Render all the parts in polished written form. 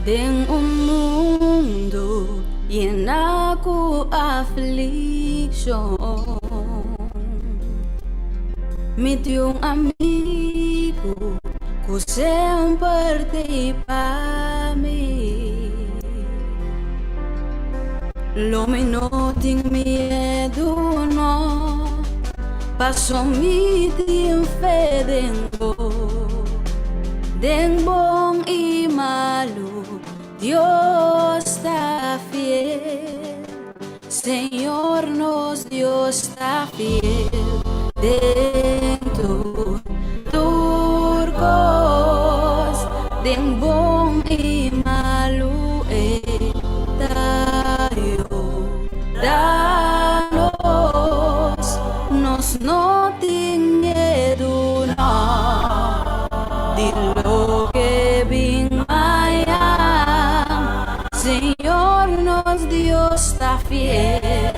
Den un mundu yená ku aflikshon, mi tin un amigu ku semper t'ei pa mi. Lo mi no tin miedu, no, paso mi tin fe den bo. Den bon i malu, Dios ta fiel. Señor nos Dios ta fiel. Den tur, tur kos, den bon i malu e ta yuda nos. Nos no tin miedu, no, di loke bin mañan. Señor nos Dios ta fiel,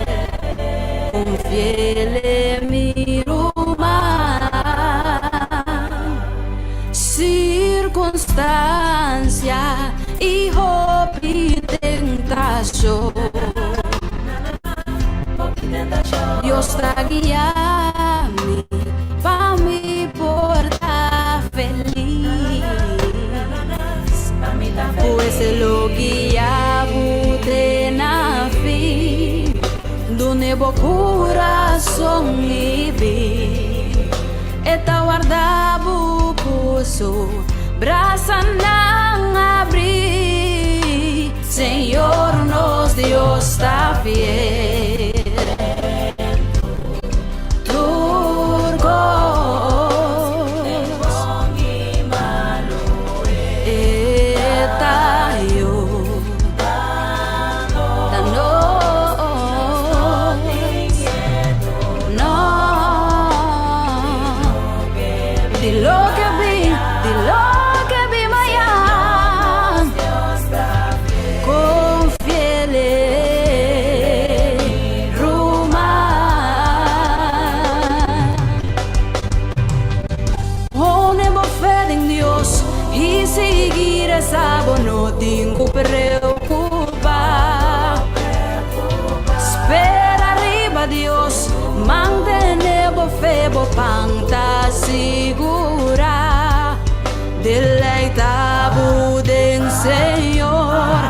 confiele mi ruman. Circunstancia y hopi tentacion, Dios ta guia mi pa mi por ta feliz. Pues lo guia bo te na fin, dune bo curason y bin. E ta warda bo cu su brasanan abri. Señor nos Dios ta fiel. Tur kos e ta yuda nos. No. Di loke bin, di loke bin mañan. Confiele, ruman. Pone bo fe den Dios y sigui reza, bo no tin cu preocupa. Spera riba Dios, mantene bo fe, bo pan ta sigura. Deleita bo den Señor,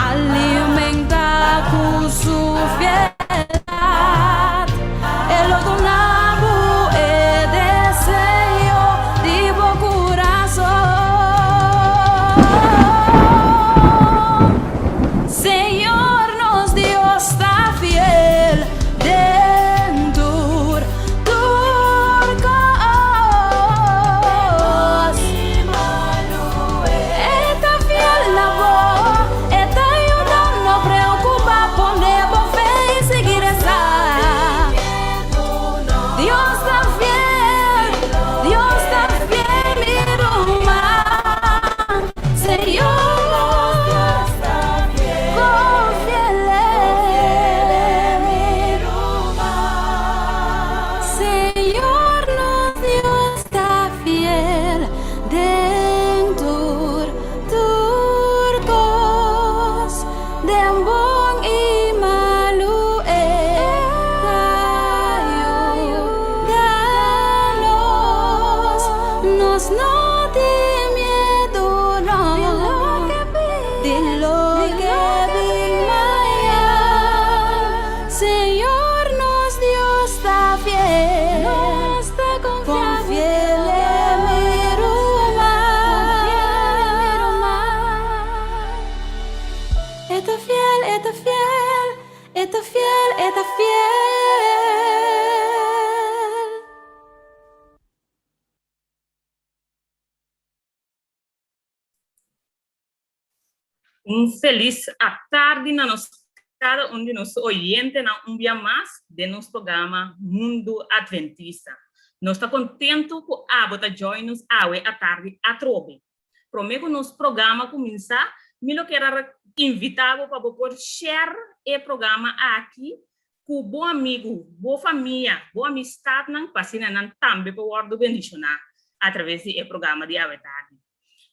alimenta cu su fieldad. E lo duna bo e deseo di bo curason. Señor nos Dios ta fiel den tur, tur cos. E ta fiel na bo, e ta yuda, no preocupa, pone bo fe y sigui reza. Dios ta fiel, Dios ta fiel, mi ruman. Señor nos confiele. Señor nos Dios ta fiel den tur, tur cos, den bon y malu e ta yuda nos. Nos no tin miedu, no, di loke bin mañan. Señor nos Dios ta fiel, confiele mi ruman. E ta fiel, e ta fiel, e ta fiel, e ta fiel. Un felis atardi na nos kada un di nos oyentenan un bia mas den nos programa Mundu Adventista. Nos ta kontentu ku abo ta join nos awe atardi atrobe. Promé ku nos programa kuminsá, mi lo kier a invitá bo pa bo por share e programa aki ku bo amigu, bo famia, bo amistatnan pa asina nan tambe por wòrdu bendishoná atraves di e programa di awe tardi.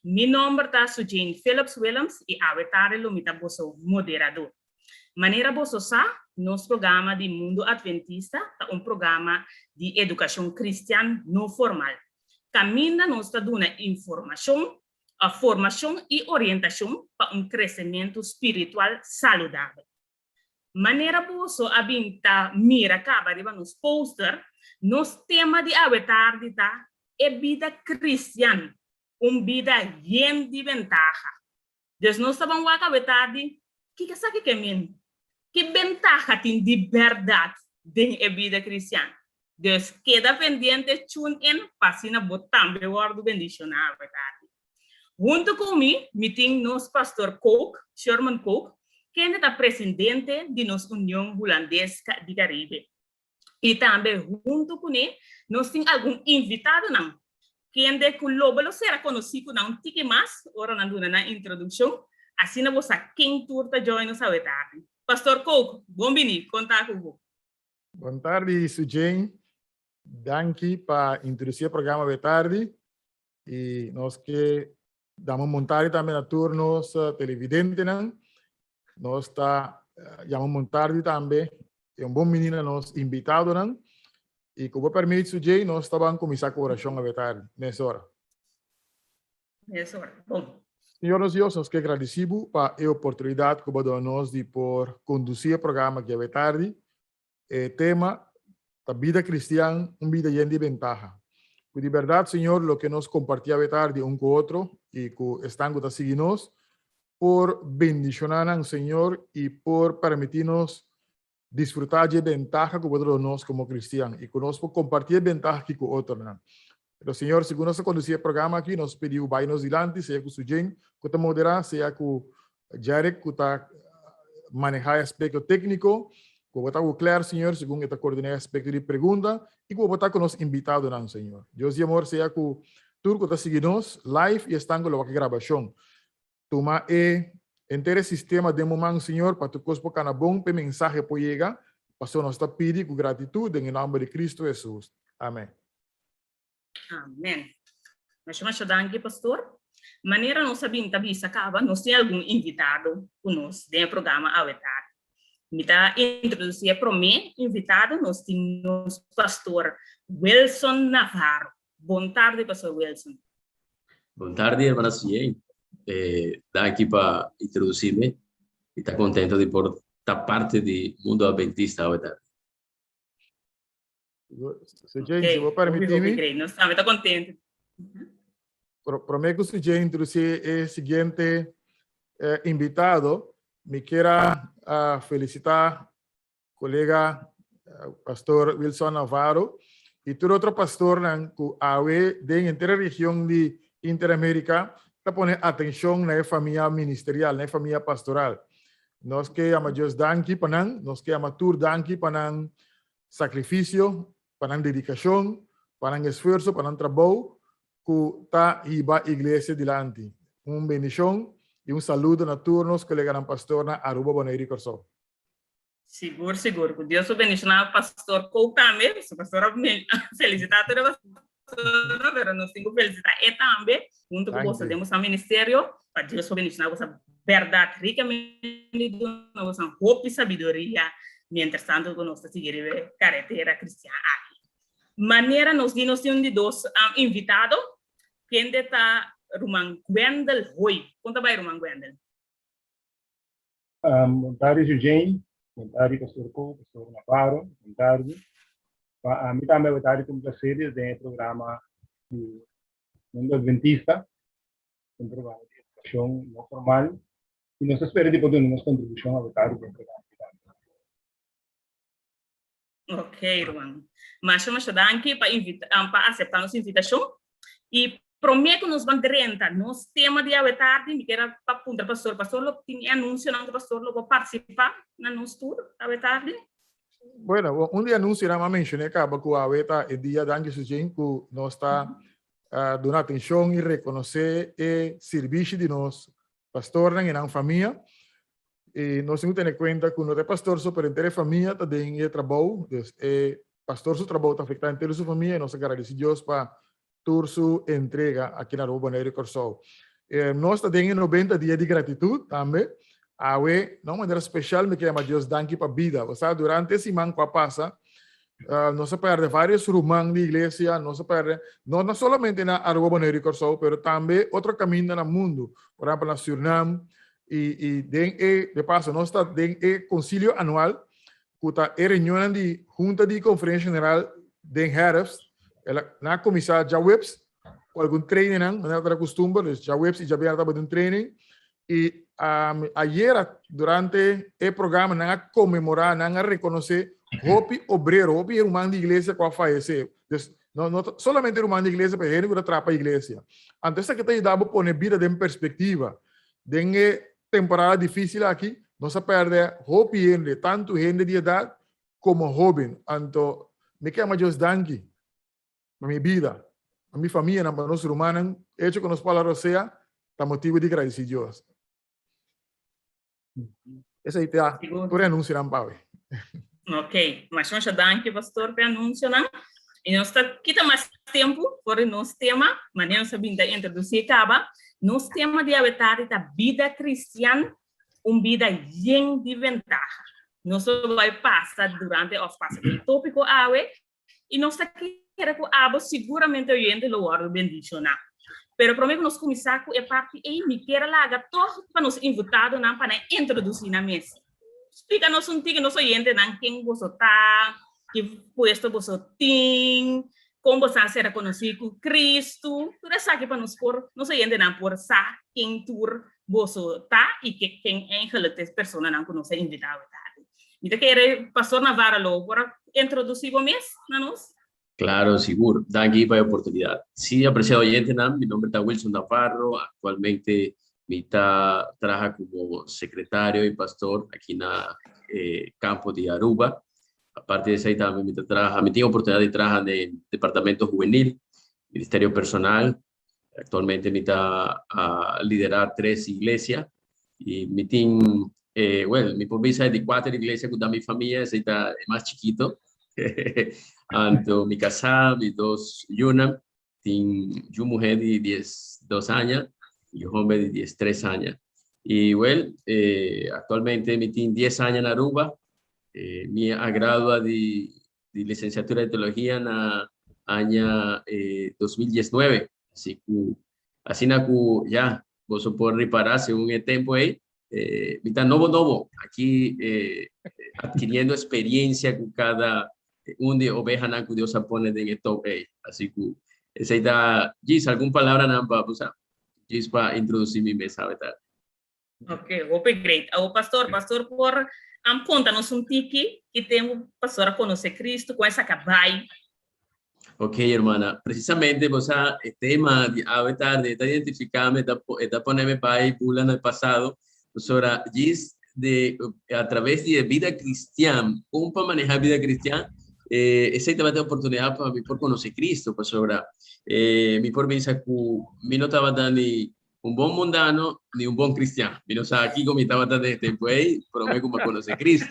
Mi nòmber ta Sujane Phillips Willems i awe tardi lo mi ta boso moderadó. Manera boso sa, nos programa di Mundu Adventista ta un programa di edukashon kristian no formal. Kaminda nos ta duna informashon, formashon i orientashon pa un kresementu spiritual saludabel. Manera boso a bin ta mira kaba riba nos poster, nos tema di awe tardi ta E bida kristian, un bida yen di bentaha. Dus nos ta ban wak awe tardi, kiko esaki ke men? Ki bentaha tin di bèrdat den e bida kristian? Dus keda pendiente, tune in, pa asina bo tambe wòrdu bendishoná awe tardi. Huntu ku mi, mi tin nos Pastor Kook, Sherman Kook, kende ta presidente di nos Union Hulandes di Caribe. I tambe huntu kuné nos tin algun invitadonan, kende ku lo bo lo sera konosí ku nan un tiki mas ora nan duna nan introdukshon, asina bo sa ken tur ta join nos awe tardi. Pastor Kook, bon bini, kon ta ku bo? Bon tardi, Sujane. Danki pa introdusí e programa awe tardi. I nos ke dama montari tambe na tur nos televidentenan. Nos ta yama montari tambe e un bon bini na nos invitadonan. I ku bo permit, Sujay, nos ta ban kuminsá ku orashon awe tardi, mesora. Mesora, bon. Señor nos Dios, nos ke gradisí bo pa e oportunidat ku bo a duna nos di por kondusí e programa aki awe tardi. E tema ta Bida Kristian, un bida yen di bentaha. Ku di bèrdat, Señor, loke nos kompartí awe tardi un ku otro i ku esnan ku ta sigui nos, por bendishoná nan, Señor, i por permití nos disfrutá dje bentaha ku bo ta duna nos komo kristian i ku nos por kompartí e bentaha aki ku otronan. Pero, Señor, segun nos ta kondusí e programa aki, nos pidi bo bai nos dilanti, sea ku Sujane ku ta moderá, sea ku Jarek ku ta manehá e aspekto tékniko, ku bo ta ku Claire, Señor, segun e ta koordiná e aspekto di pregunta, i ku bo ta ku nos invitadonan, Señor. Dios di amor, sea ku tur ku ta sigui nos live i esnan ku lo wak e grabashon. Tuma e henter e sistema den bo man, Señor, pa tur kos por kana bon, pa e mensahe por yega, pasobra nos ta pidi ku gratitut den e nòmber di Kristu Hesus. Amèn. Amen. Masha masha danki, pastor. Manera nos a bin ta bisa kaba, nos tin algun invitado ku nos den e programa awe tardi. Mi ta introdusí e promé invitado, nos tin nos pastor Wilson Navarro. Bon tardi, pastor Wilson. Bon tardi, hermana Sujane. Eh, danki pa introdusí mi. Mi ta kontento di por ta parte di Mundo Adventista awe tardi. Sujane, si bo permití mi. Nos tambe ta contento. Promé ku Sujane introdusí e siguiente invitado, mi kier a felisitá kolega Pastor Wilson Navarro i tur otro pastornan ku awe den henter e region di Interamérika ta pone atenshon na e famia ministerial, na e famia pastoral. Nos ke yama Dios danki pa nan, nos ke yama tur danki pa nan sakrifisio, pa nan dedikashon, pa nan esfuerso, pa nan trabou ku ta hiba iglesia dilanti. Un bendishon i un saludo na tur nos koleganan pastor na Aruba, Boneiru i Kòrsou. Sigur, sigur. Ku Dios su bendishoná pastor Koop tambe. Su pastor a felisitá tur e pastornan, pero nos tin ku felisitá e tambe, huntu ku boso den boso ministerio, pa Dios por bendishoná boso bèrdat rikamente i duna boso hopi sabiduria mientras tanto ku nos ta sigui riba e karetera kristian aki. Manera nos di nos tin un di dos invitado, kende ta ruman Gwendel Hoy. Kon ta bai ruman Gwendel? Bon tardi Eugene, bon tardi Pastor Ko, Pastor Navarro, bon tardi. Pa ami tambe awe tardi ta un placer di ta den e programa di Mundo Adventista. Un programa di edukashon no formal i nos ta spera di por duna nos kontribushon awe tardi den programa di tambe. Ok, ruman. Masha, masha danki pa invita, pa aseptá nos invitashon. I promé ku nos ban drenta nos tema di awe tardi, mi kier a pa puntra pastor, pastor lo tin e anunsionan ku pastor lo por partisipá na nos tur awe tardi? Bueno, un di e anunsionan mi a menshoné kaba ku awe ta e dia, danki Sujin, ku nos ta duna atenshon i rekonosé e sirbishi di nos pastornan i nan famia. I nos tin ku tene kuenta ku no ta e pastor so, pero henter e famia ta den e trabou. Dus e pastor su trabou ta afektá henter su famia i nos ta gradisí Dios pa tur su entrega aki na Aruba, Boneiru i Kòrsou. Nos ta den e 90 dia di gratitud tambe. Awe, na un manera special, mi ke yama Dios danki pa bida. Bo sa, durante e siman ku a pasa, nos a perde varios ruman di iglesia, nos a perde, no, no solamente na Aruba, Boneiru i Kòrsou, pero tambe otro kaminda na mundu, por ehempel na Surinam, i den e, de paso, nos ta den e konsilio anual, ku ta e reunionnan di Hunta di Konferensia General den herfst, el a, nan a kuminsá djaweps ku algun trainingnan, manera ta kustumber, dus djaweps i djabièrnè tabata un training, i ayera durante e programa nan a konmemorá, nan a rekonosé hopi obrero, hopi ruman di iglesia ku a fayesé. Dus no, no ta solamente ruman di iglesia, pero hende ku ta traha pa iglesia. Anto esaki ta yuda bo pone bida den perspektiva. Den e temporada difísil aki, nos a pèrdè hopi hende, tantu hende di edat komo hóben. Anto mi ke yama Dios danki pa mi bida, pa mi famianan, pa nos rumannan. Echo ku nos por hala rosea ta motibu di gradisí Dios. Esei ta tur e anunsionan pa awe. Ok, masha masha danki pastor pa e anunsionan. I nos ta kita mas tempu for di nos tema, manera nos a bin ta introdusí kaba. Nos tema di awe tardi ta bida kristian, un bida yen di ventaha. Nos lo bai pasa durante òf pasa den e tópiko awe I nos ta kere ku abo siguramente oyente lo wòrdu bendishoná. Pero promé ku nos kuminsá ku e parti ei, mi kier a laga tòg pa nos invitadonan pa nan introdusí nan mes. Splika nos un tiki nos oyentenan ken boso ta, ki puesto boso tin, kon boso a sera konosí ku Kristu. Tur esaki pa nos por, nos oyentenan por sa ken tur boso ta i ken eigenlijk ta e personanan ku nos a invitá awe tardi. Mi ta kere Pastor Navarro lo por a introduci bo mes na nos? Claro, sigur. Danki pa e oportunidad. Sí, apreciado oyentenan, mi nomber ta Wilson Navarro. Actualmente mi ta traha como secretario y pastor aki na eh, campo di Aruba. Aparte di esei tambe mi ta traha, mi tin oportunidad di traha den departamento juvenil, ministerio personal. Actualmente mi ta a lidera tres iglesia y mi tin, eh, well, mi por bisa di cuater iglesia cu ta mi famia, esey ta e mas chikito. Anto mi casá, mi dos yunan, tin yu muher di 12 aña y yu homber di 13 aña. Y well, eh, actualmente mi tin 10 aña na Aruba, eh, mi a gradua di licenciatura de teología na aña eh, 2019. Así ku, asina ku ya, boso por ripará según e tempo ei, eh, mi ta nobo nobo aquí eh, adquiriendo experiencia ku cada un di ovejanan ku Dios a pone den e tou ei. Así ku esei ta, Gis, algun palabra nan pa, bo sa, Gis pa introducí mi mes awe tardi. Ok, hopi great. Awo pastor, pastor por am conta nos un tiki ki tempo pastor a conoce Cristo, con esa cabai. Ok, hermana. Precisamente, bo sa, e tema di awe tarde ta identificame, ta, ta poneme bai bula na el pasado. Pastora, djis de, a través di e vida cristian, con pa maneha vida cristian, eh, esey tabata e oportunidad pa mi por conoce Cristo, pasobra, eh, mi por bisa cu mi no tabata ni un bon mundano ni un bon cristian. Mi no sa kiko mi tabata den e tempo ei, prome ku mi a konosé Cristo.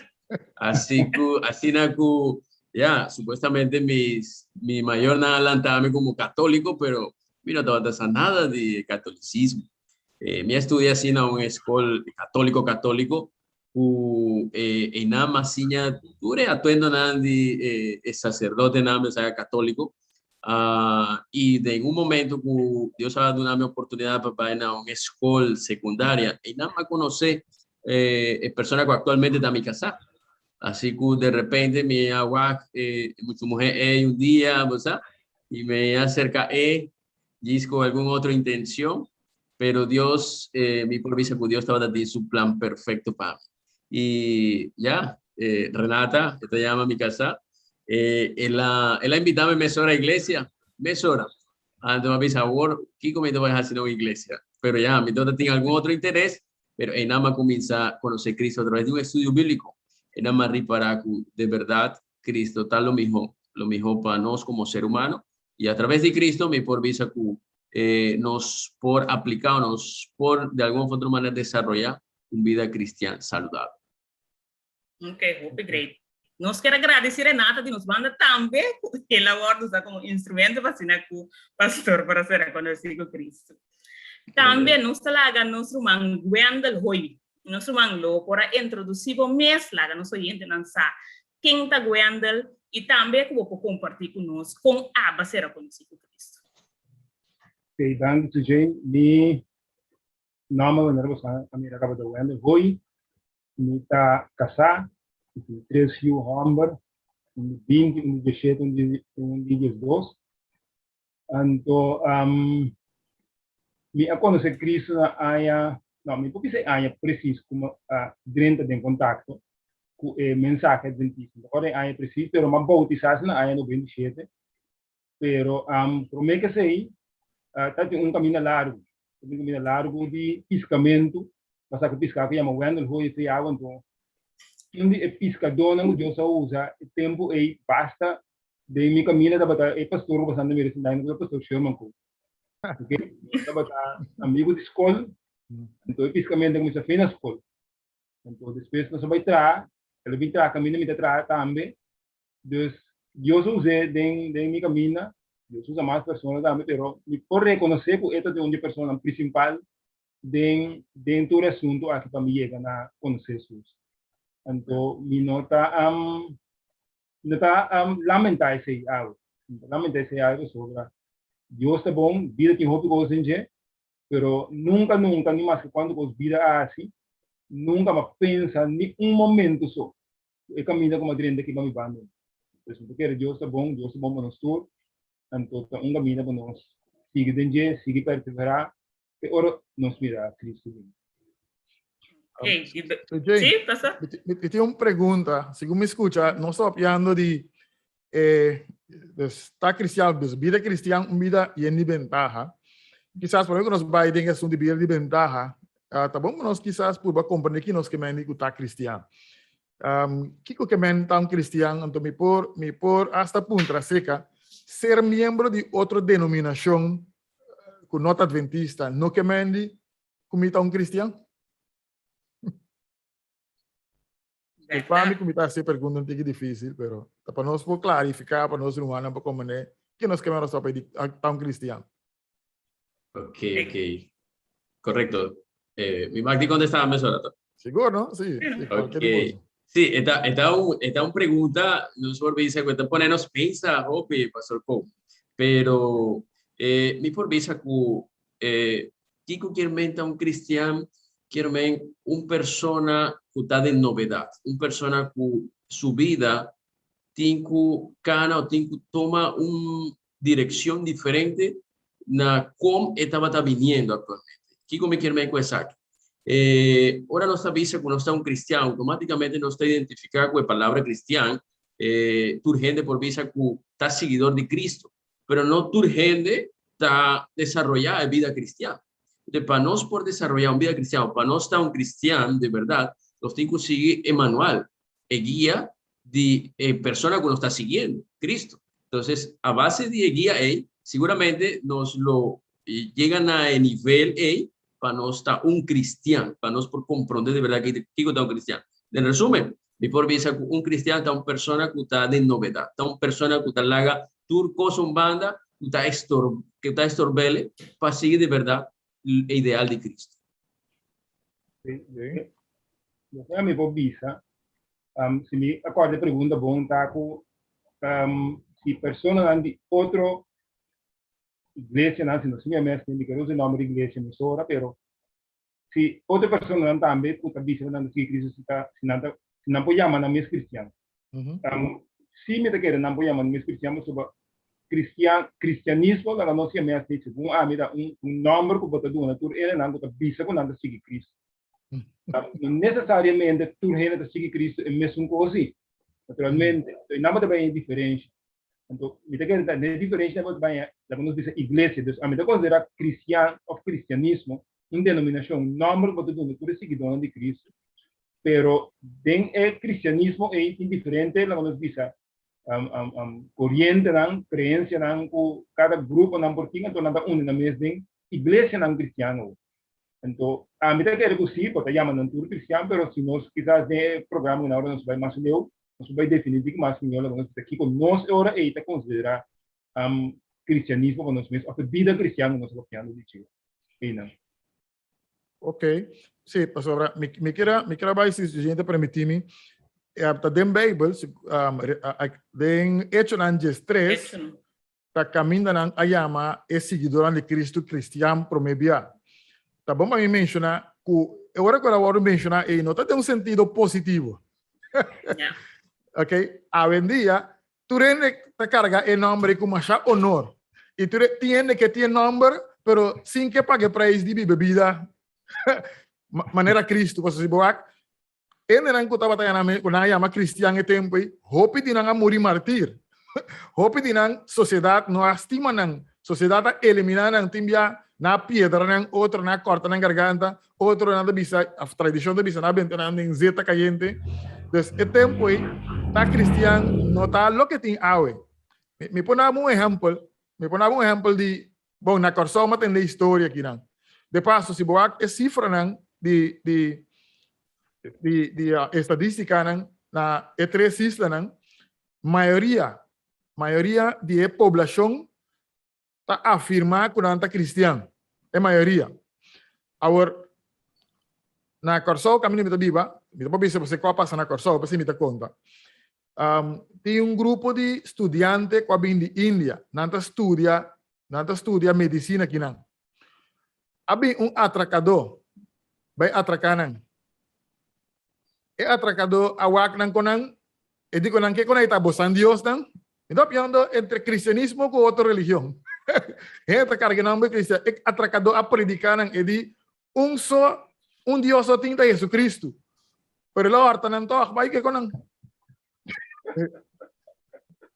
Así ku, asina ku, ya, supuestamente mis, mi mayornan a lanta mi komo katóliko, pero mi no tabata sa nada di katolicismo. Eh, mi a studia asina un eskol katóliko katóliko, ku eh, einan mi a siña tur e atuendonan di eh, e saserdotenan, mi sa katóliko. Ah, i den un momento ku Dios a duna mi oportunidat pa bai na un eskol sekundaria, einan mi a konosé eh, e persona ku aktualmente ta mi kasá. Así ku de repente mi a wak eh, muchu muhé ei un dia, bo sa, i mi a aserká e, djis ku algun otro intencion, pero Dios, eh, mi por bisa ku Dios tabata tin su plan perfecto pa mi. I ya, eh, Renata, e ta yama mi kasá, eh, el a, el a invitá mi mesora a iglesia, mesora. Anto mi a bisa, awor, kiko mi ta bai hasi na un iglesia? Pero ya, mi tabata tin algun otro interes, pero einan mi a kuminsá konosé Cristo a traves di un estudio bíbliko. Einan mi a ripará ku de bèrdat Cristo ta lo mihó, lo mihó pa nos komo ser humano. I a traves di Cristo mi por bisa ku eh, nos por apliká o nos por de algun of otro manera desaroyá un bida cristian saludabel. Ok, hopi great. Nos kier a gradeci Renata di nos banda tambe ku el a wòrdu usa komo instrumento pa asina ku pastor por a sera konosí ku Cristo. Tambe nos ta laga nos ruman Wendel Hoy. Nos ruman lo por a introdusí bo mes, laga nos oyentenan sa ken ta Wendel i tambe ku bo por kompartí ku nos kon aba sera konosí ku Kristu. Oké, danki Sujane. Mi nòmber manera bo sa a mira kaba ta Wendel Hoy. Mi ta kasá, mi tin tres yu hòmber, un di binti, un di dieshete, un di diesdos. Anto mi a konosé Kristu na aña, no, mi por bisa e aña presis ku mi a drenta den kontakto ku e mensahe adventista. Mi ta kòrda e aña presis, pero mi a boutisá si na aña 97. Pero promé ku esei tabatin un kaminda largu, un kaminda largu di piskamentu, pasá ku piská ku yama Wendel Hoy esei awa. Anto un di e piskadónan ku Dios a usa e tempu ei basta Den mi kaminda tabata e pastor ku bastante mi resiná, e pastor Sherman Cook. Oké, tabata amigu di skol, anto e piskamentu a kuminsá fin na skol. Anto despues nos a bai traha, el a bin traha kaminda mi ta traha tambe. Dus Dios a us'é den den mi kaminda, Dios usa mas persona tambe, pero mi por rekonosé ku e ta un di e personanan prinsipal den den tur e asuntu aki pa mi yega na konosé Hesus. Anto mi no ta No ta lamentá esei awe. No ta lamentá esei awe pasobra Dios ta bon, bida tin hopi kos den dje, pero nunka, nunka, ni maske kuantu kos bida a hasi, nunka mi a pensa ni un momento so ku e kaminda ku mi a drenta aki pa mi bandona. Pues mi ta kere Dios ta bon, Dios ta bon pa nos tur, anto ta un kaminda pa nos sigui den dje, sigui perseverá te ora nos mira Cristo bini. Hey, So, Jane, sí, pasa. Mi tin un pregunta. Segun mi skucha, nos ta papiando di eh, dus ta cristian, dus bida cristian, un bida yen di bentaha. Kisas promé ku nos bai den e asuntu di bida di bentaha, ah, ta bon ku nos kisas purba komprendé ki nos ke men di ku ta cristian. Kiko ke men ta un cristian? Anto mi por hasta puntra aserka ser miembro di otro denominashon ku no ta adventista no ke men di ku mi ta un cristian? Pa mi ku mi ta hasi e pregunta un tiki difícil, pero ta pa nos por klarifiká pa nos rumannan por komprendé ke nos ke men nos papia di ta un cristian. Ok, ok. Correcto. Mi mag di contestá mesora, to? Sigur, no? Sí, sí, cualquier Ok. cosa. Sí, e ta un pregunta, nos por bisa ku e ta pone nos pensa hopi, Pastor Ko. Pero mi por bisa ku kiko kier men ta un cristian, kier men un persona ku ta den novedat, un persona ku su bida tin ku kana o tin ku toma un direkshon diferente na kom e tabata biniendo aktualmente. Kiko mi kier men ku esaki? Ora nos ta bisa ku nos ta un kristian, outomátikamente nos ta identifiká ku e palabra kristian, tur hende por bisa ku ta siguidor di Kristu, pero no tur hende ta desaroyá e bida kristian. Entonces, pa nos por desaroyá un bida kristian, pa nos ta un kristian de bèrdat, nos tin ku sigui e manual, e guia di e persona ku nos ta siguiendo, Kristu. Entonces, a base di e guia ei, siguramente nos lo yega na e nivel ei pa nos ta un kristian, pa nos por komprondé di bèrdat kiko ta un kristian. Den resumen, mi por bisa ku un kristian ta un persona ku ta den novedat, ta un persona ku ta laga tur kos un banda ku ta estorb'el pa sigui di bèrdat e ideal di Kristu. Sí. Loke mi por bisa, si mi acorda e pregunta bon, ta ku si personanan di otro iglesianan, si no si mi mes mi ker usa e nomber di iglesia mesora, pero si otro personanan tambe ku ta bisa ku nan ta sigui Cristo, si ta, si nan ta, si nan por yama nan mes cristian. Si mi ta kere nan por yama nan mes cristian pasobra cristian, cristianismo laga nos yama así, segun ami ta un nomber ku bo ta duna tur hendenan ku ta bisa ku nan ta sigui Cristo. No necesariamente tur hende ta sigui Cristo e mesun kos si, naturalmente. Entonces nan bo ta bay e diferencia. Anto mi ta kere ta e diferencia nan bo ta bay laga nos bisa iglesia. Dus ami ta considera cristian of cristianismo un denominacion, un nomber ku bo ta duna tur e siguidónan di Cristo. Pero den e cristianismo ei tin diferente laga nos bisa korientenan, kreensianan ku kada gruponan por tin, anto nan ta uni nan mes den iglesianan kristian awo. Anto, ami ta kere ku si, bo ta yama nan tur kristian, pero si nos kisas den e programa ku nan ora nos bai mas leu, nos por bai definí diki mas mihó loke nos ta kiko nos e ora ei ta konsiderá kristianismo pa nos mes òf e bida kristian ku nos ta papiando di dje einan. Ok. Sí, pasobra mi, mi kier mi kier bai si gente permití mi. Ta den Bijbel, si, den Echonan 13, Echonan. Ta kaminda nan a yama e siguidornan di Kristu kristian promé bia. Ta bon pa mi menshoná ku e ora ku el a wòrdu menshoná ei no ta den un sentido positivo. Ok, awendia tur hende ta karga e nòmber ei ku masha onor. I tur tin hende ke tin e nòmber pero sin ke paga e preis di biba bida manera Kristu. Pasobra si bo wak Hendenan ku tabata yana ku nan a yama kristian e tempu ei, hopi di nan a muri martir. Hopi di nan sosiedat no a stima nan. Sosiedat a eliminá nan. Tin bia nan a piedra nan, otro nan a kòrta nan garganta, otro nan ta bisa, òf tradishon ta bisa nan a benta nan den zeta kayente. Dus e tempu ei ta kristian no ta loke tin awe. Mi por daba un ehèmpel, mi por daba un ehèmpel di, bon, na Kòrsou mi a tende historia akinan. De paso, si bo wak e sifranan di di di di estadístikanan na e tres islanan, mayoria, mayoria di e poblashon ta afirmá ku nan ta kristian, e mayoria. Awor, na Kòrsou kaminda mi ta biba, mi ta por bisa pasobra kua a pasa na Kòrsou, p'esei mi ta konta. Tin un grupo di studiante ku a bin di India, nan ta studia, nan ta studia medisina akinan. A bin un atrakadó bai atraká nan. E atrakadó a wak nan ku nan, e di ku nan, Ke ku nan e ta bosan diosnan? Mi ta papiando entre cristianismo cu otro religion. Hende ta carga e nomber cristian. E atracador a predica nan e di un so, un Dios so tin ta Jesucristo. Pero el a horta nan toch, bai ke con nan.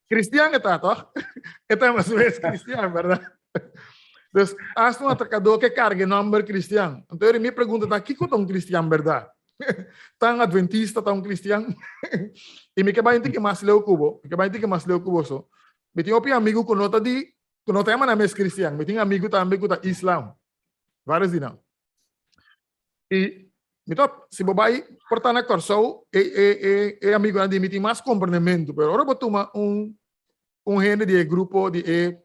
Cristian e ta toch? E ta mas mes cristian, verdad? Dus, hasta un atracador ke carga e nomber cristian. Anto, mi pregunta ta, kiko ta un cristian, verdad? Tan adventista ta un cristian. I mi ke bai un tiki mas leu ku bo. Mi ke bai un tiki mas leu ku boso. Mi tin hopi amigu ku no ta di, ku no ta yama nan mes cristian. Mi tin amigu tambe ku ta islam. Varios di nan. I mi ta, si bo bai por ta na Kòrsou, e e e e amigunan di mi tin mas komprendementu. Pero ora bo tuma un un hende di e grupo di e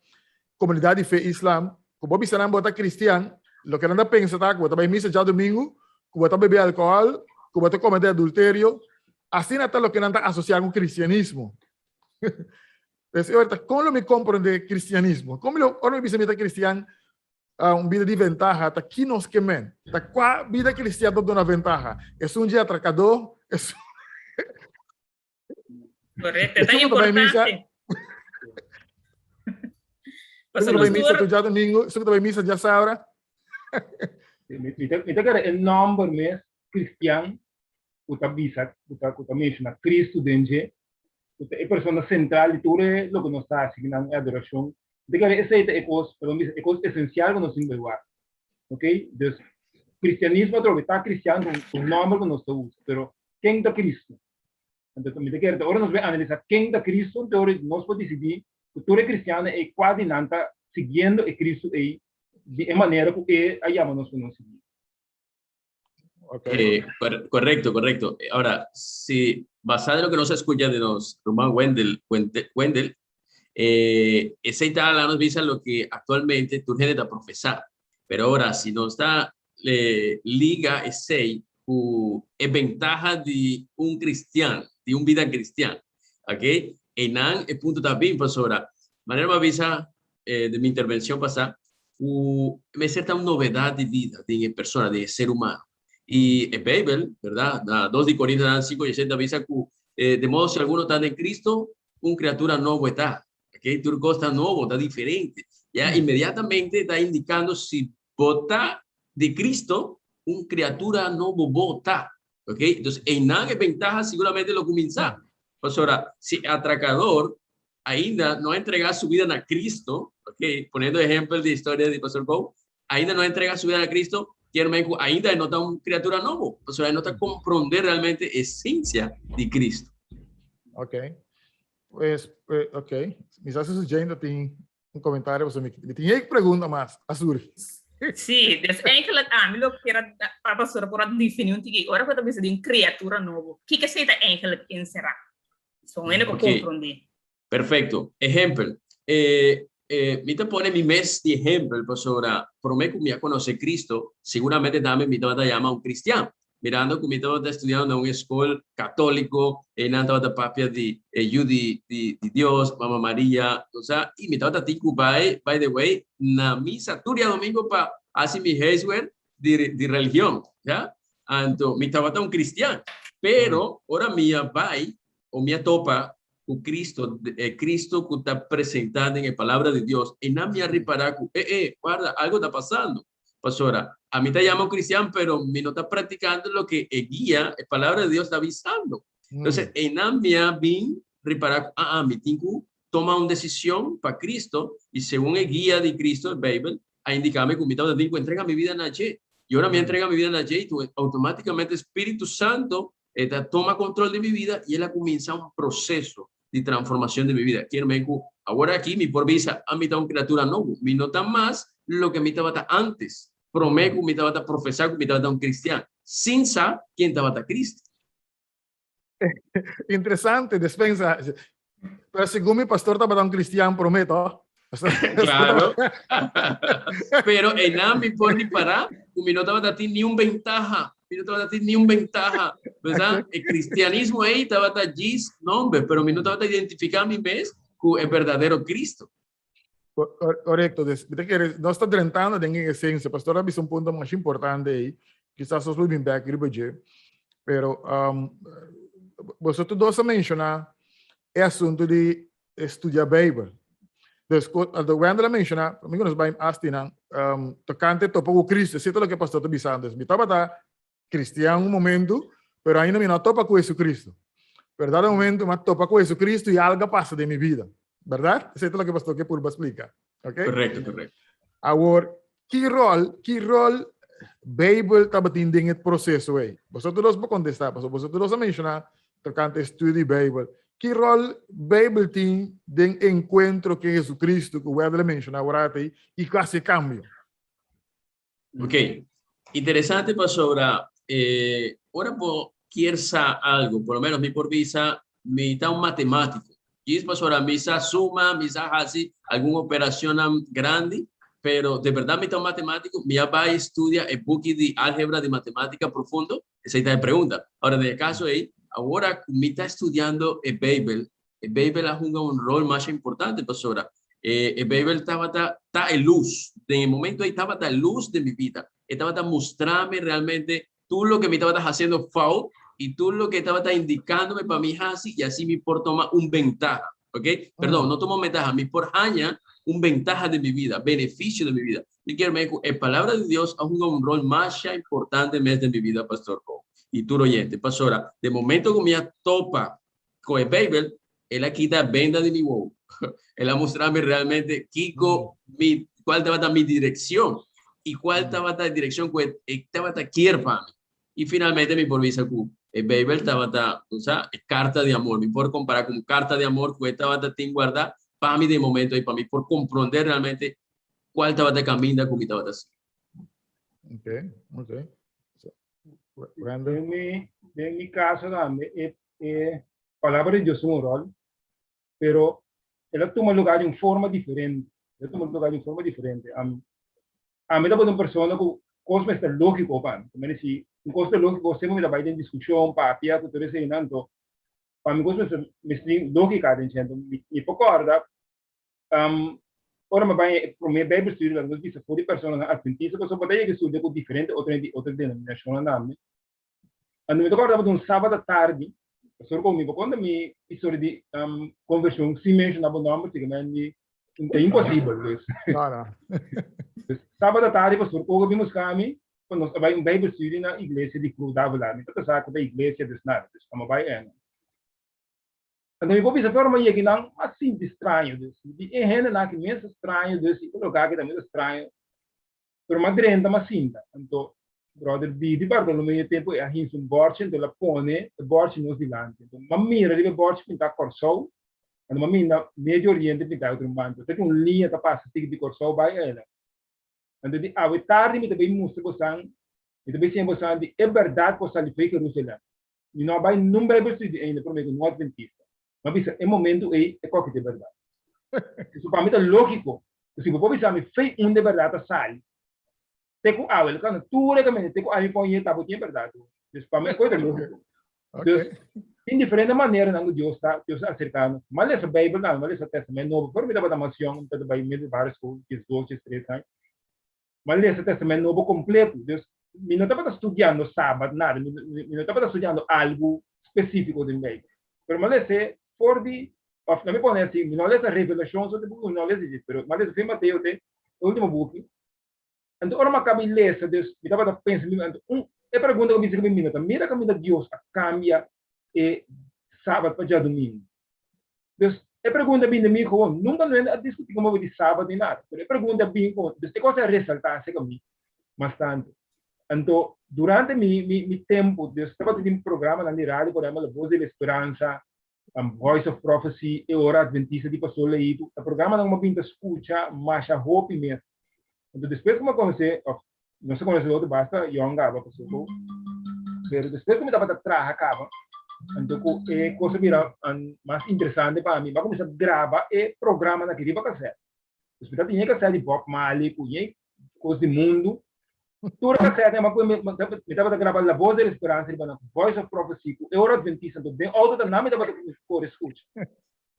komunidat di fe islam, ku bo bisa nan bo ta kristian, loke nan ta pensa ta ku bo ta bai misa djadumingu, ku bo ta bebe alkohòl, ku bo ta komete adulterio, asina ta loke nan ta asosiá ku kristianismo. Pues e ora ta, kon lo mi komprondé kristianismo? Kon mi lo, ora mi bisa mi ta kristian, un bida di ventaha, ta ki nos ke men? Ta kua bida kristian ta duna ventaha? Esun dje atrakadó? Esun Correcto, ta importante. Esun ku ta bai misa tur djadumingu, esun ku ta bai misa djasabra. Mi ta kere e nòmber mes kristian ku ta bisa, ku ta menshoná Kristu den dje, ku ta e persona sentral di tur e loke nos ta hasi kinan e adorashon. Mi ta kere esei ta e kos, perdon bisa, e kos esensial ku nos tin bai wak. Ok, dus kristianismo atrobe ta kristian ta un nòmber ku nos ta usa, pero ken ta Kristu? Anto mi ta kere ta ora nos bai analisá ken ta Kristu, anto ora nos por disidí ku tur e kristiannan ei kua di nan ta siguiendo e Kristu ei di e manera ku e a yama nos pa nos sigui. Okay. Correcto, correcto. Ahora, si basado en lo que nos escucha de nos Román Wendel, Wendel, esei ta nos bisa lo que actualmente tur hende ta profesá. Pero ahora, si nos ta liga esei ku e bentaha di un cristian, di un bida cristian, ok? Einan e punto ta bin pasobra, manera mi a bisa den mi intervencion pasá, ku mester ta un novedad di bida den e persona, den e ser humano. I e Bijbel, berdad, na dos di Corintonan sinku diesshete ta bisa ku de modo si alguno ta den Cristo, un criatura nobo e ta. Ok, tur cos ta nobo, ta diferente. Ya inmediatamente ta indicando si bo ta di Cristo, un criatura nobo bo ta. Ok, entonces einan e bentaha seguramente lo cuminsa. Pasobra si e atracador ainda no a entrega su vida na Cristo, ok, poniendo ehempel di historia di Pastor Kou, ainda no a entrega su vida na Cristo, kier men cu ainda e no ta un criatura nobo, pasobra e no ta comprende realmente esencia di Cristo. Ok. Pues, ok. Mi sa si Jane ta tin un comentario, pasobra mi tin e pregunta mas a surgi. Sí, dus eigenlijk ami lo kier a pa pastor por a defini un tiki ora ku ta bisa di un criatura nobo. Kiko esei ta eigenlijk encerá? So hende por Ok. comprende. Perfecto. Ehempel, eh, Mi ta pone mi mes di ehempel pasobra prome ku mi a konosé Cristo, seguramente tambe mi tabata yama un cristian. Mirando ku mi tabata estudiando na un eskol katóliko, einan tabata papia di e Yu di di di Dios, Mama Maria, osea, i mi tabata tin ku bai, by the way, na misa tur diadomingo pa hasi mi huiswerk di di religion, ya. Anto mi tabata un cristian, pero ora mi a bai o mi a topa ku Cristo, e Cristo ku ta presentá den e Palabra di Dios, einan mi a ripará ku, eh, eh, warda, algo ta pasando. Pasobra, ami ta yama un cristian, pero mi no ta practicando loke e guia, e Palabra di Dios ta bisando. Entonces, einan mi a bin ripará ku, ah, ah, mi tin ku toma un decision pa Cristo, i segun e guia di Cristo, e Bijbel, a indiká mi ku mi tabata tin ku entrega mi bida na dje. I ora mi a entrega mi bida na dje, automáticamente Spiritu Santo e ta toma control di mi bida i el a cuminsa un proceso di transformacion di mi bida. Kier men cu awor aki mi por bisa ami ta un criatura nobo. Mi no ta mas loke mi tabata antes, prome cu mi tabata profesa cu mi tabata un cristian, sin sa ken tabata Cristo. Interesante despensa. Pero segun mi pastor tabata un cristian prome, to? Claro. Pero einan mi por ripará ku mi no tabata tin niun bentaha. Mi no tabata tin niun bentaha. Berdad? E cristianismo ei tabata djis nomber, pero mi no tabata identifiká mi mes ku e berdadero Cristo. Correcto. Dus, mi ta kere, nos ta drentando den e esencia. Pastor a bisa un punto masha importante ei. Kisas nos lo bin bek riba dje. Pero, um, boso tur dos a menciona e asunto di estudia Bijbel. Dus, anto Wendel a menciona, mi ku nos bai asti nan, um, tocante topa ku Cristo. Esei ta loke pastor ta bisando. Dus, mi tabata cristian un momento, pero ainda mi no a topa ku Jesucristo. Pero dado momento mi a topa ku Jesucristo i algo a pasa den mi vida. Berdad? Esei ta loke pastor ke purba splika. Ok? Correcto, correcto. Awor, ki rol, ki rol Bijbel tabatin den e proceso ei? Boso dos por contesta, pasobra boso dos a menciona tocante estudio di Bijbel. Ki rol Bijbel tin den encuentro ku Jesucristo ku Wendel a menciona awor ei i ku hasi e cambio? Ok, interesante pasobra eh, ora bo kier sa algo, por lo menos mi por bisa, mi ta un matemático. Djis pasobra mi sa suma, mi sa hasi algun operacionnan grandi, pero de berdad mi ta un matemático, mi a bai studia e buki di álgebra di matemática profundo? Esei ta e pregunta. Ahora, den e caso ei, awor cu mi ta studiando e Bijbel, E Beibel a hunga un rol masha importante pasobra e e Beibel tabata ta e lus. Den e momento ei tabata e lus den mi bida. E tabata mustrami realmente tur loke mi tabata hasiendo fout i tur loke e tabata indicándome pa mi hasi i asi mi por toma un bentaha. Ok? Perdon, no toma un bentaha, mi por haña un bentaha den mi bida, beneficio den mi bida. Mi kier mei ku e Palabra di Dios a hunga un rol masha importante mes den mi bida, Pastor Ko i tur oyente. Pasobra den momento ku mi a topa Con e Bijbel, el a kita benda di mi wowo. El a mustra mi realmente kiko mi, cual tabata mi direccion y cual tabata e direccion cu e, e tabata kier pa mi. Y finalmente mi por bisa cu e Bijbel tabata, o sea, e carta di amor. Mi por compara cu un carta di amor cu e tabata tin guarda pa mi den momento y pa mi por comprende realmente cual tabata e caminda cu mi tabata sigui. Okay, okay. Brandon? Den mi, den mi caso tambe e, e palabra di Dios tin un rol, pero el a tuma lugar di un forma diferente. El a tuma lugar di un forma diferente. Am, ami tabata un persona ku kos mester lógiko pa mi. Mene si un kos ta lógiko, semper mi ta bai den diskushon, papia ku tur eseinan. Anto, pa mi kos mester, mester tin lógika den dje. Anto, mi, mi por kòrda Um, ora mi bai e promé Bijbel studio, nos bisa for di personanan adventista, pasobra bo ta yega studia ku diferente otro hende di otro denominashonnan tambe. Anto mi ta kòrda tabata un sábado atardi, pastor ku mi por konta mi historia di um, konvershon sin menshoná bo nòmber, siguramente ta imposibel. Dus. No, no. Dus, sábado atardi, pastor Kogo bin buska mi, pa nos a bai un Bijbel studio na iglesia di Cruz Davila. Mi tabata sa ku ta iglesia, dus nada, dus amo bai en. Anto mi por bisa tur mi yega nan a sinti straño dus. Mi di e hendenan aki mes ta straño dus i e loka aki tambe ta straño. Pero mi a drenta mi a sinta. Anto brother Didi Bartolomé e tempu ei a hinsa un bòrchi anto el a pone e bòrchi nos dilanti. Anto mi a mira riba e bòrchi pintá Kòrsou, anto mi a mira Medio Oriente pintá otro banda. Te ku un liña ta pasa sigui di Kòrsou bai ela. Anto di awe tardi mi ta bai mustra bosan, mi ta bai siña bosan di e bèrdat ku a sali fo'i Jerusalèm. Mi no a bai nun Bijbel studio ainda prome ku no adventista. Mi a bisa e momento ei e koki ta e bèrdat. Eso pa mi ta lógiko. Si bo por bisa mi fe unda e bèrdat ta sali, te ku awe, lo kanda tur e kaminda te ku ami pon yeta bo tin e bèrdat. Dus pa mi e kos ta lógiko. Dus tin diferente maneranan ku Dios ta Dios ta aserká nos. Mi a lesa Beibel tambe, mi a lesa Tèstamènt Nobo. For mi tabata mas yòn, mi tabata bai middelbare skol, diesdos, diestres aña. Mi a lesa Tèstamènt Nobo kompleto. Dus mi no tabata studiando Sabat, nada. Mi mi no tabata studiando algu spesífiko den Beibel. Pero mi a les'é for di, òf laat mi pone así, mi no a lesa Revelashon so, mi no a lesa dje, pero mi a lesa fin Mateo te e último buki. Anto ora mi a kaba di lesa, dus mi tabata pensa mi, anto un e pregunta ku mi bisa ku mi no ta mira kaminda Dios a kambia e Sabat pa djadumingu. Dus e pregunta bin di mi gewoon, nunka no a diskutí komo di Sabat ni nada, pero e pregunta bin komo, dus e kos a resaltá aserka mi mas tantu. Anto durante mi mi mi tempu, dus tabata tin programanan di radio, por ehempel La Voz de la Esperanza, Voice of Prophecy, E Ora Adventista di Pastor Leito, ta programanan ku mi a bin ta skucha masha hopi mes. Anto despues ku mi a konosé, òf nos a konosé otro basta yòn kaba pasobra ku, pero despues ku mi tabata traha kaba, anto ku e kos a bira mas interesante pa mi, mi a kuminsá graba e programanan aki riba kasèt. Dus mi ta tin e kasèt di Bob Marley ku yen kos di mundu. Tur e kasèt mi tabata graba La Voz de la Esperanza riba nan, Voice of Prophecy ku E Ora Adventista. Anto den outo ta nan mi tabata kore skucha.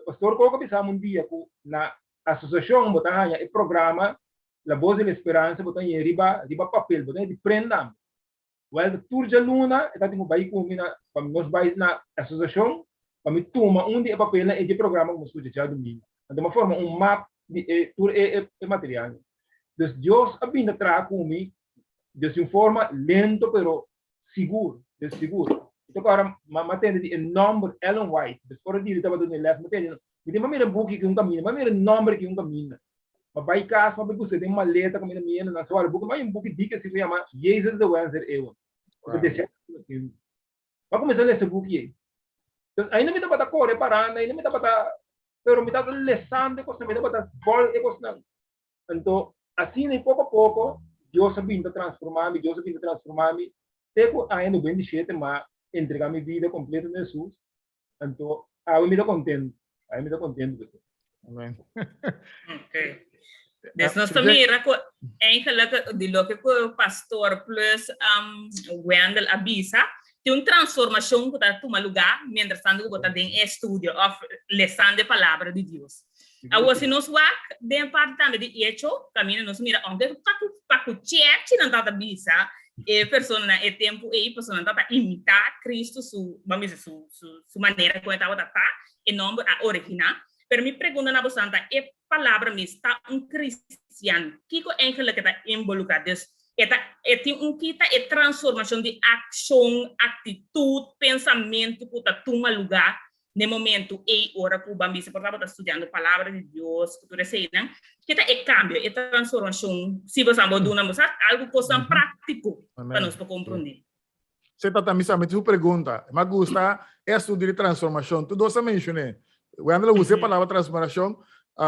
Pastor Koko a bisa mi un dia ku na asosiashon bo ta haña e programa La Voz de la Esperanza bo ta haña riba riba papel, bo ta haña di prent tambe. Wèl tur djaluna e tabatin ku bai ku mi na pa nos bai na asosiashon pa mi tuma un di e papelnan e di e programa ku mi skucha djadumingu. Anto mi a forma un map di e tur e e materialnan. Dus Dios a bin ta traha ku mi des di un forma lento pero sigur, des sigur. Mi ta kòrda mi a tende di e nòmber Ellen White, des ora di tabata duna e lès mi a tende, mi tin pa mira e buki ki un kaminda, mi a mira e nòmber ki un kaminda. Ma bai kas, ma bai buska den maleta kaminda mi yenda nan suara buki, ma hay un buki diki asi ku yama Jezus de Wens der Eeuwen. Ku ta desea tempu. Ma kuminsá lesa e buki ei. Entonces ainda mi tabata kore paranda, ainda mi tabata, pero mi tabata lesando e kosnan, mi tabata bòl e kosnan. Anto asina i poko a poko Dios a bin ta transformá mi, Dios a bin ta transformá mi te ku aña 97 m'a entregá mi bida kompleto na Hesus. Anto, awe mi ta contento. Awe mi ta contento cu esey. Amen. Okay. Dus nos ta mira ku eigenlijk di loke ku pastor plus Wendel a bisa, tin un transformashon ku ta tuma lugá mientras tanto ku bo ta den e estudio òf lesando e palabra di Dios. Awor si nos wak den parti tambe di Echo, kaminda nos mira ounke ku pa ku pa ku chèrchi nan tabata bisa e personanan e tempu ei, pasobra nan tabata imitá Kristu su, ban bisa, su su su manera kon e tabata ta, e nòmber a originá. Pero mi pregunta na boso ta, e palabra mes ta un kristian, kiko eigenlik e ta involukrá? Dus e ta e tin un kita e transformashon di akshon, aktitut, pensamentu ku ta tuma lugá n'e momentu ei ora ku ban bisa por tabata studiando palabra di Dios ku tur eseinan, ke ta e kambio, e transformashon, si boso bo duna boso algu kosnan práktiko pa nos por komprondé. Se tata mi sa mi su pregunta. Mi a gusta e asuntu di transformashon. Tur dos a menshoné. Wendel a usa e palabra transformashon,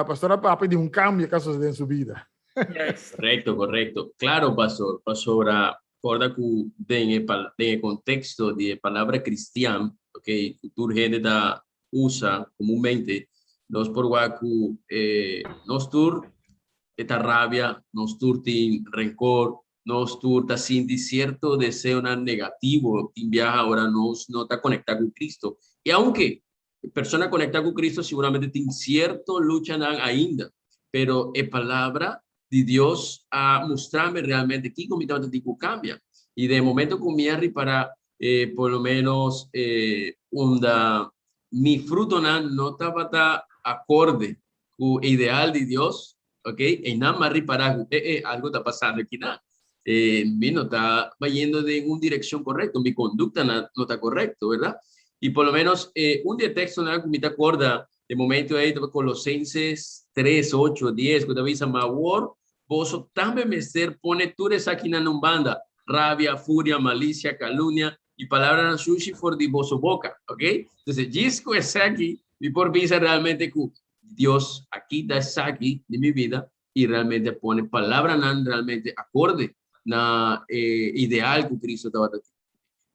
pastor a papia di un kambio ku a sosodé den su bida. Korekto, korekto. Klaro, pastor, pasobra Corda cu den e den e contexto di e palabra cristian, ok, cu tur hende ta usa comunmente, nos por wak cu eh, nos tur e ta rabia, nos tur tin rencor, nos tur ta sinti cierto deseonan negativo, tin biaha ora nos no ta conecta cu Cristo. Y aunke e persona conecta cu Cristo seguramente tin cierto luchanan ainda, pero e palabra di Dios a mustrami realmente kiko mi tabata tin ku kambia. I den e momento ku mi a ripará eh, por lo menos eh, unda mi frutonan no tabata akorde ku e ideal di Dios, ok, einan mi a ripará ku eh, eh, algo ta pasando akinan. Eh, mi no ta bayendo den un direkshon korekto, mi kondukta no ta korekto, bèrdat? I por lo menos eh, un di e tekstonan ku mi ta akorda E momento ei tabata Colosenses 3, 8, 10, ku ta bisa, Ma awor boso tambe mester pone tur esakinan na un banda, rabia, furia, malisia, kalumnia i palabranan sushi for di boso boka. Ok? Entonces, djis ku esaki mi por bisa realmente ku Dios a kita esaki di mi bida i realmente a pone palabranan realmente akorde na e ideal ku Cristo tabata tin.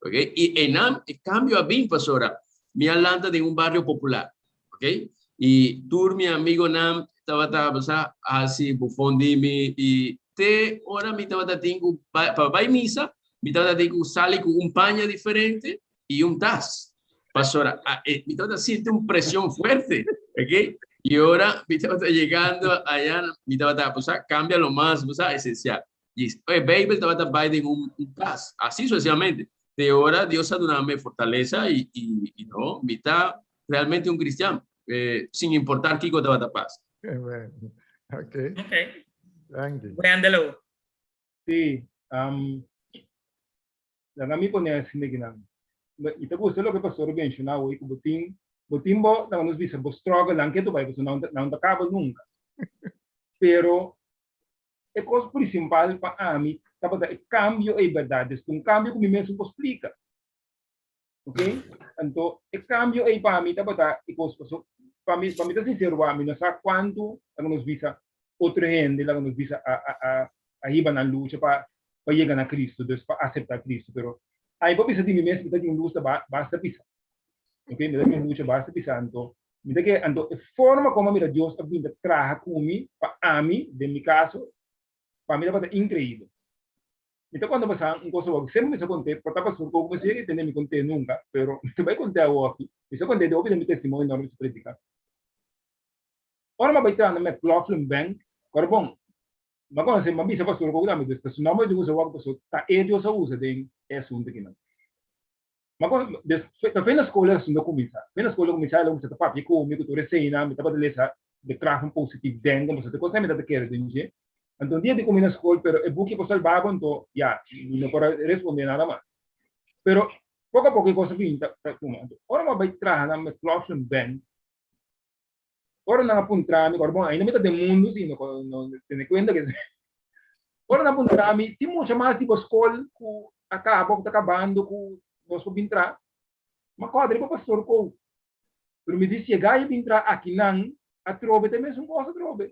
Ok? I einan e kambio a bin pasobra mi a lanta den un bario popular. Ok? I tur mi amigonan tabata sa hasi bufon di mi i te ora mi tabata tin ku pa bai misa mi tabata tin ku sali ku un paña diferente i un tas. Pasobra mi tabata sinti un presion fuerte, ok? I ora mi tabata yegando aya mi tabata bo sa cambia lo mas bo sa esencial. I e Bijbel tabata bai den un tas, asi sucesivamente. Te ora Dios a duna mi fortalesa i i no mi ta realmente un cristian, sin importar kiko tabata pasa. Amen. Ok. Ok. Thank you. Wendelo. Sí, um, laga mi pone asina kinan. Mi ta gusta loke pastor a menciona awor, ku bo tin, bo tin bo, laga nos bisa, bo struggle nan ketu bai, pasobra nan nan ta kaba nunka. Pero e kos principal pa ami tabata e kambio ei bèrdat, des un kambio ku mi mes no por splika. Ok? Anto e kambio ei pa mi tabata e kos paso pa mi pa mi ta sincero wak mi no sa kuantu laga nos bisa otro hende laga nos bisa a a a a hiba nan lucha pa pa yega na Cristo dus pa asepta Cristo pero ami por bisa di mi mes mi ta tin un lucha ba basta bisa ok mi ta tin un lucha basta bisa anto mi ta kere anto e forma komo a mira Dios a bin ta traha ku mi pa ami den mi kaso pa mi tabata increibel. Mi ta konta boso un cosa awor, semper mi sa kont'é, por ta pastor koku mi sigue i tende mi kont'é nunka, pero mi ta bai kont'é awor aki, mi sa kont'é hopi den mi testimonio ora mi ta prediká. Ora mi a bai traha na McLaughlin Bank, ora bon, mi a konosé, mi a bisa pastor koku tambe, dus ta su nomber di usa awor, pasobra ta e Dios a usa den e asuntu akinan. Mi a konosé, dus, ta fen na skol e asuntu a kuminsá, fen na skol a kuminsá, el a kuminsá ta papia ku mi, ku tur eseinan, mi tabata lesa De Kracht van Positief Denken, pasobra te kos mi tabata kere den dje. Anto un dia di kumi na skol, pero e buki por salba bo, anto ya, mi no por a responde nada mas. Pero poko a poko e kos a bin ta tuma. Anto ora mi a bai traha na McLaughlin Bank, ora nan a puntra mi, ora bon ainda mi ta den mundu si, no no tene kuenta ke ora nan a puntra mi, tin mucha mas di bo skol ku a kaba òf ta kabando ku nos por bin traha? Mi a kòrda riba pastor Kou. Pero mi di si e gai a bin traha akinan atrobe ta e mesun kos atrobe.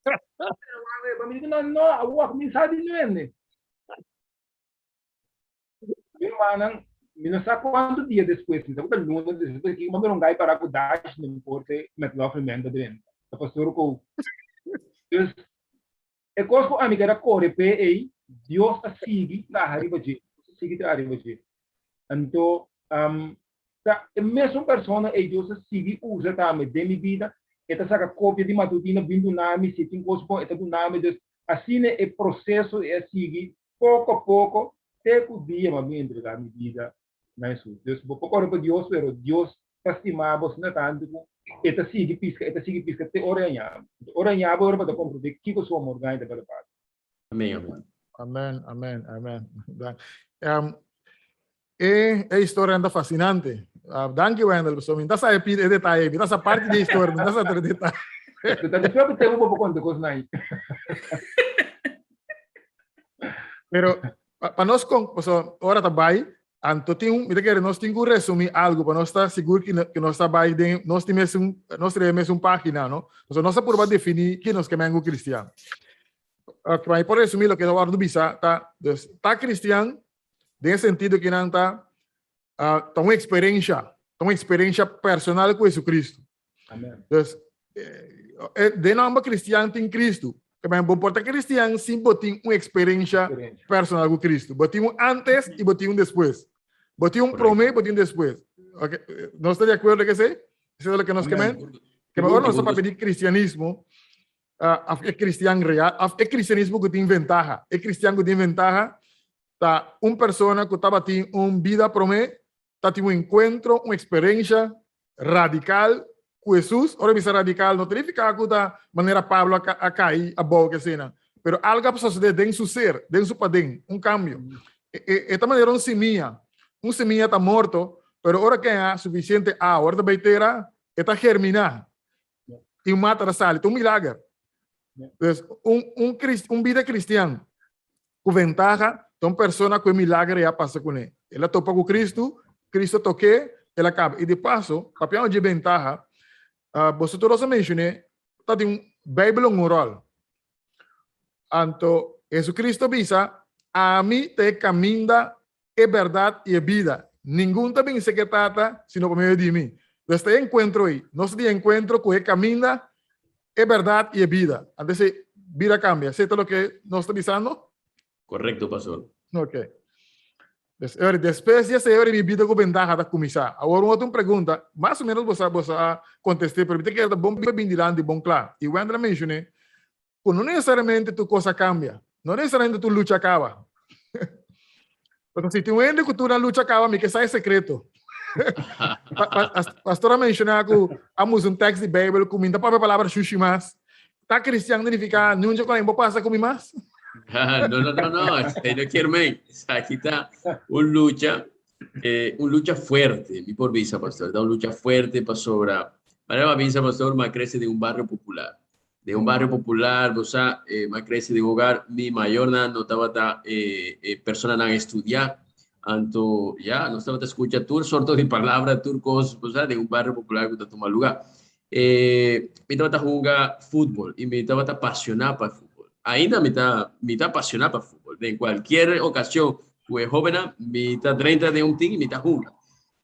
Pero mi di ku nan no, awor a kuminsá di nuende. Mi rumannan, mi no sa kuantu dia despues, mi sa ku ta luna despues aki, mi a mira un gai pará ku dash den porta McLaughlin Bank ta drenta. Ta pastor ku. Dus, e kos ku ami keda kore p'e ei, Dios a sigui traha riba dje. Dios a sigui traha riba dje. Anto, ta e mesun persona ei Dios a sigui usa tambe den mi bida. E ta saka kopia di matutina bin duna mi, si e tin kos bon e ta duna mi. Dus, asina e proseso ei a sigui poko a poko te ku dia mi a bin entregá mi bida na Hesus. Dus bo por kore pa Dios, pero Dios ta stima bo asina tantu ku e ta sigui piska, e ta sigui piska te ora e haña bo. Te ora e haña bo, ora bo ta komprondé kiko su amor grandi ta bada pa bo. Amén, amén. Amén, amén, amén. Um, e, e historia anda fascinante. Uh, danki Wendel, so mi ta sa e detalle, mi ta sa parte di historia, mi ta sa e detalle. Ta después que tengo poco conto cosas ahí. Pero pa nos con, so, ora ta bai, anto tin un, mi ta kere nos tin ku resumí algo pa nos ta sigur ki, ki nos ta bai den, nos tin mesun, nos tin mesun página, no? So nos ta purba definí ki nos ke men ku cristian. Ok, pa mi por resumí loke ta wòrdu bisa ta, dus, ta cristian den e sentido ki nan ta, uh, ta un eksperensha, ta un eksperensha personal ku Jesucristo. Amen. Dus, eh, den nomber cristian tin Cristo. Que men bo por ta cristian sin bo tin un experiencia personal cu Cristo. Bo tin un antes y bo tin un después. Bo tin un prome y bo tin un después. Okay. ¿No está de acuerdo que sí? Eso es lo que nos quemen. Que mejor nos para pedir cristianismo, uh, e cristian real, af e cristianismo que tin ventaja. E cristian que tin ventaja, ta un persona que taba tin un vida prome, ta tin un encuentro, un experiencia radical cu Hesus. Ora bisa radical no ta nifica cu ta manera Pablo a cai abou ke esena. Pero algo a sucede den su ser, den su paden, un cambio. E ta manera un simia. Un simia ta morto, pero ora ke a suficiente awa, ora ta bay tera, e ta germina. Y un mata ta sali. Ta un milager. Dus un, un, un bida cristian cu ventaha ta un persona cu e milager ya pasa cune. El a topa cu Cristo, Cristo toke, el a caba. Y de paso, papiando dje ventaha, uh, boso tur a mencioné, ta tin un Bijbel un rol. Anto, Jesucristo bisa, ami ta e caminda, e berdad y e bida. Ningun ta bin serca Tata, sino pa medio di mi. Dus ta e enkuentro ei. Nos tin enkuentro ku e kaminda, e bèrdat i e bida. Antes e bida kambia. Esei ta loke nos ta bisando? Korekto, pastor. Ok. Dus, e ora, despues di esei ora mi bida ku bentaha ta kuminsá. Awor un otro pregunta, mas o menos bo sa bo sa kontest'é, pero mi ta kere ta bon pa bin dilanti bon kla. I Wendel a menshoné ku no nesesariamente tur kos a kambia, no nesesariamente tur lucha a kaba. Pasobra si tin un hende ku tur nan lucha a kaba, mi ke sa e sekreto. Pastor a menshoná ku a musa un tèks di Beibel ku mi no ta papia palabra shushi mas. Ta kristian nifiká niun dje ku bo pasa ku mi mas? No, no, no, no, esei no kier men. Esaki ta un lucha, eh, un lucha fuerte, mi por bisa, pastor. Ta un lucha fuerte pasobra, manera mi a bisa, pastor, mi a crece den un barrio popular. Den un barrio popular, bo sa, eh, mi a crece den un hogar, mi mayornan no tabata eh, eh, personanan estudiá. Anto, ya, nos tabata scucha tur sorto di palabra, tur cos, bo sa, den un barrio popular cu ta tuma lugar. Eh, mi tabata hunga fútbol y mi tabata apasioná pa fútbol. Ainda mi ta, mi ta apasioná pa fútbol. Den cualquier ocasión cu e hóbennan, mi ta drenta den un team y mi ta hunga.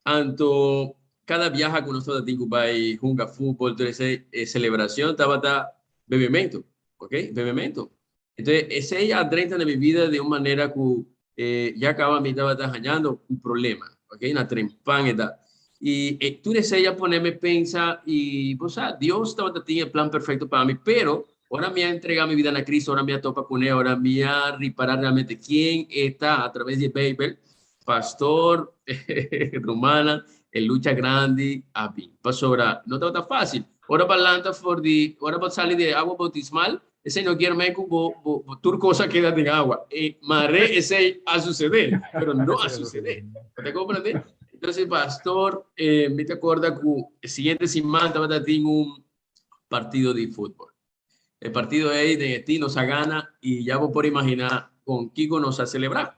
Anto, cada biaha cu nos tabata tin cu bai hunga fútbol, tur esei, e celebracion tabata bebemento, ok, bebemento. Entonces, esei a drenta na mi vida di un manera cu eh, ya caba mi tabata hañando un problema, ok, na trempan edad. Y eh, tur esei a poneme pensa y, bo sa, Dios tabata tin e plan perfecto pa mi, pero ora mi a entrega mi vida na Cristo, ora mi a topa con E, ora mi a ripara realmente quién E ta a través di e Bijbel, pastor, rumana, e lucha grandi a bin. Pasobra no tabata fácil. Ora bo lanta for di, ora bo sali di e agua bautismal, Esei no kier men ku bo, bo, bo tur kos a keda den awa. E mare esei a sucede, pero no a sucede. Bo ta comprende? Entonces, pastor, eh, mi ta acorda ku e siguiente siman tabata tin un partido di futbol. E partido ei den e team nos a gana y ya bo por imagina con kiko nos a celebra.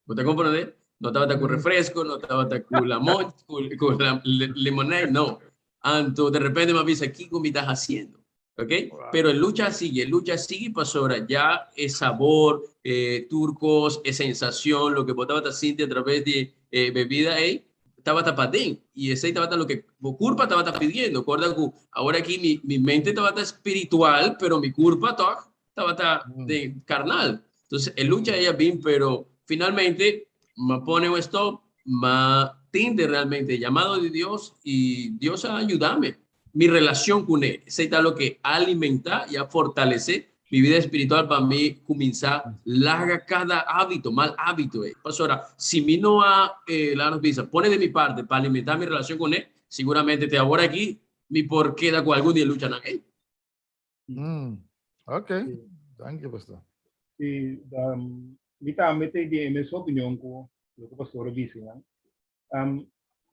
Bo ta comprende? No tabata ku refresco, no tabata ku lamon, ku, ku la, lemonade, no. Anto de repente mi a bisa, kiko mi ta haciendo? Ok? Wow. Pero e lucha sigue, e lucha sigue pasobra ya e sabor, eh, tur cos, e sensacion, loke bo tabata sinti a través di e bebida ei, tabata paden. Y esei tabata loke bo curpa tabata pidiendo. Corda cu awor aki mi, mi mente tabata spiritual, pero mi curpa toch tabata de carnal. Entonces, e lucha ei a bin, pero finalmente m'a pone un stop, m'a tende realmente e llamado di Dios y Dios a ayudame. Mi relacion cu ne. Esey ta loke a alimenta y a fortalece mi vida espiritual pa mi cuminsa laga cada habito, mal habito ey. Pasobra si mi no a, laga nos bisa, pone de mi parte pa alimenta mi relacion cu ne, siguramente te awor aki mi por keda cu algun di e luchanan ey. Ok, danki pastor. Si, mi tambe ta di e mes opinion cu loke pastor a bisa nan.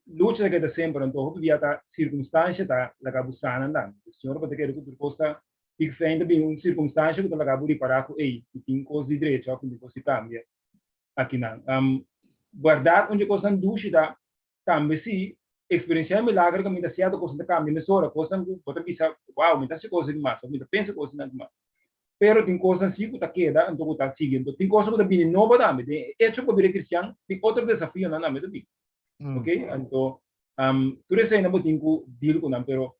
Lucha ta keda semper, anto hopi bia ta sirkunstansha ta laga bo sana nan. E Señor pa ta kere ku tur kos ta big fijn ta bin un sirkunstansha ku ta laga bo ripará ku ey, mi tin kos di drecha òf mi tin kos di kambia akinan. Bèrdat un dje kosnan dushi ta tambe si eksperensiá e milager kaminda sierto kosnan ta kambia mesora, kosnan ku bo ta bisa wow mi ta hasi kos aki mas òf mi ta pensa kos aki mas. Pero tin kosnan si ku ta keda anto ku ta sigui. Anto tin kosnan ku ta bini nobo tambe. Den e echo ku bo bira kristian tin otro desafionan tambe ta bini. Ok, anto tur eseinan bo tin ku deal ku nan pero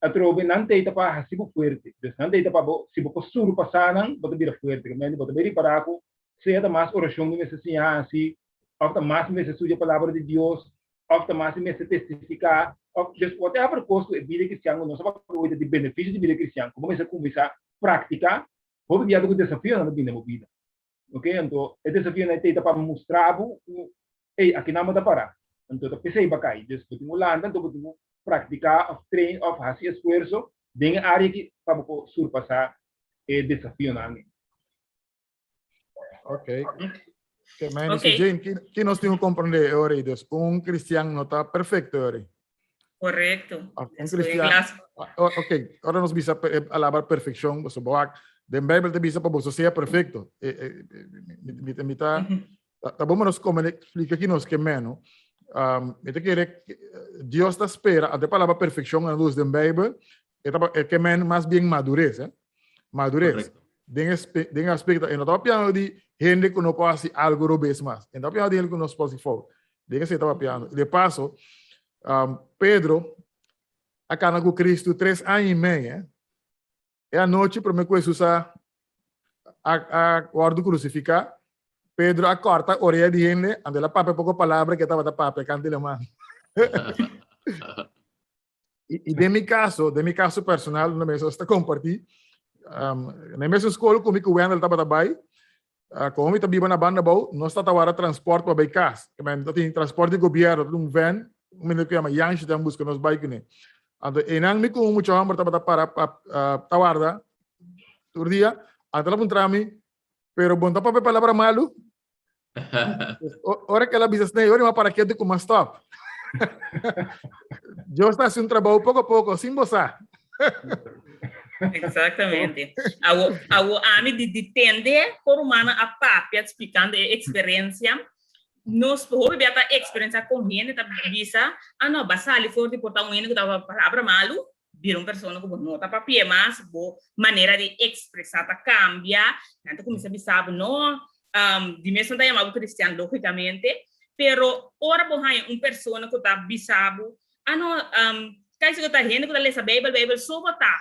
atrobe nan ta pa hasi bo fuerte. Dus nan ta pa bo, si bo por surpasá nan bo ta bira fuerte. Kende bo ta bai ripará ku sea ta mas orashon bo mester siña hasi òf ta mas bo mester studia palabra di Dios òf ta mas bo mester testifiká òf dus whatever kos ku e bida kristian ku nos a papia hoy ta di benefisio di bida kristian ku bo mester kuminsá praktiká hopi bia ta ku desafionan ta bini den bo bida ok anto e desafionan ei ta pa mustra bo ku ey akinan bo ta pará anto ta p'esei bo a kai dus bo tin ku lanta anto bo tin ku praktiká òf train òf hasi esfuerso den e área aki pa bo por surpasá e desafionan ei. Ok. Que men okay. Jane, ki, ki nos tiene que comprender ori? Dus un cristian no está perfecto ori. Correcto. Ah, un cristian. Ah, ok, ahora nos bisa eh, palabra perfección, boso boak. Den Bijbel te bisa pa boso sea perfecto. Eh, eh, mi, mi, mi ta, ta bom nos come explica ki nos ke meno. Um, mi te quiere, Dios ta espera, a de palabra perfección na luz den Bijbel, e ke men mas bien madurez, eh? Madurez. Correcto. Den, den aspecto, en no ta papiando di hende ku no por hasi algo robes mas. En ta papiando di hende ku no por hasi fout. Den ese ta papiando. De paso, um, Pedro, a kana ku Kristu tres aña i mei, eh. E anochi promé ku Hesus a a wòrdu krusifiká, Pedro a kòrta orea di hende, anto el a papia poko palabra ku e tabata papia kanta di laman. I den mi kaso, den mi kaso personal, unda mi ta kompartí, na e mesun skol ku mi ku Wendel tabata bai, komo mi ta biba na banda abou, nos ta tawara transport pa bai kas. Mi ta tin transport di gobièrnu, ta un vèn, un mende ku yama Yanshi ta buska nos bai kuné. Anto einan mi ku un mucha hòmber tabata para pa ta warda tur dia, anto el a puntra mi, Pero bo no ta papia palabra malu? Ora ku el a bisa esei, ora mi a para ketu ku mi a stòp. Dios ta hasi un trabou poko poko, sin bo sa. Exactamente. Awo, awo ami di, di tende por humana a papia explicando e experiencia. Nos hopi bia ta experiencia con hende ta bisa, ah no, ba sali for di por ta un hende cu ta palabra malu, bira un persona cu bo no ta papia mas, bo manera di expresa ta cambia, nan ta cuminsa bisa bo no, um, di mes nan ta yama bo cristian logicamente, pero ora bo haña un persona cu ta bisa bo, Ah no, um, kai si ta hende ku ta lesa Bijbel, Bijbel so bo ta.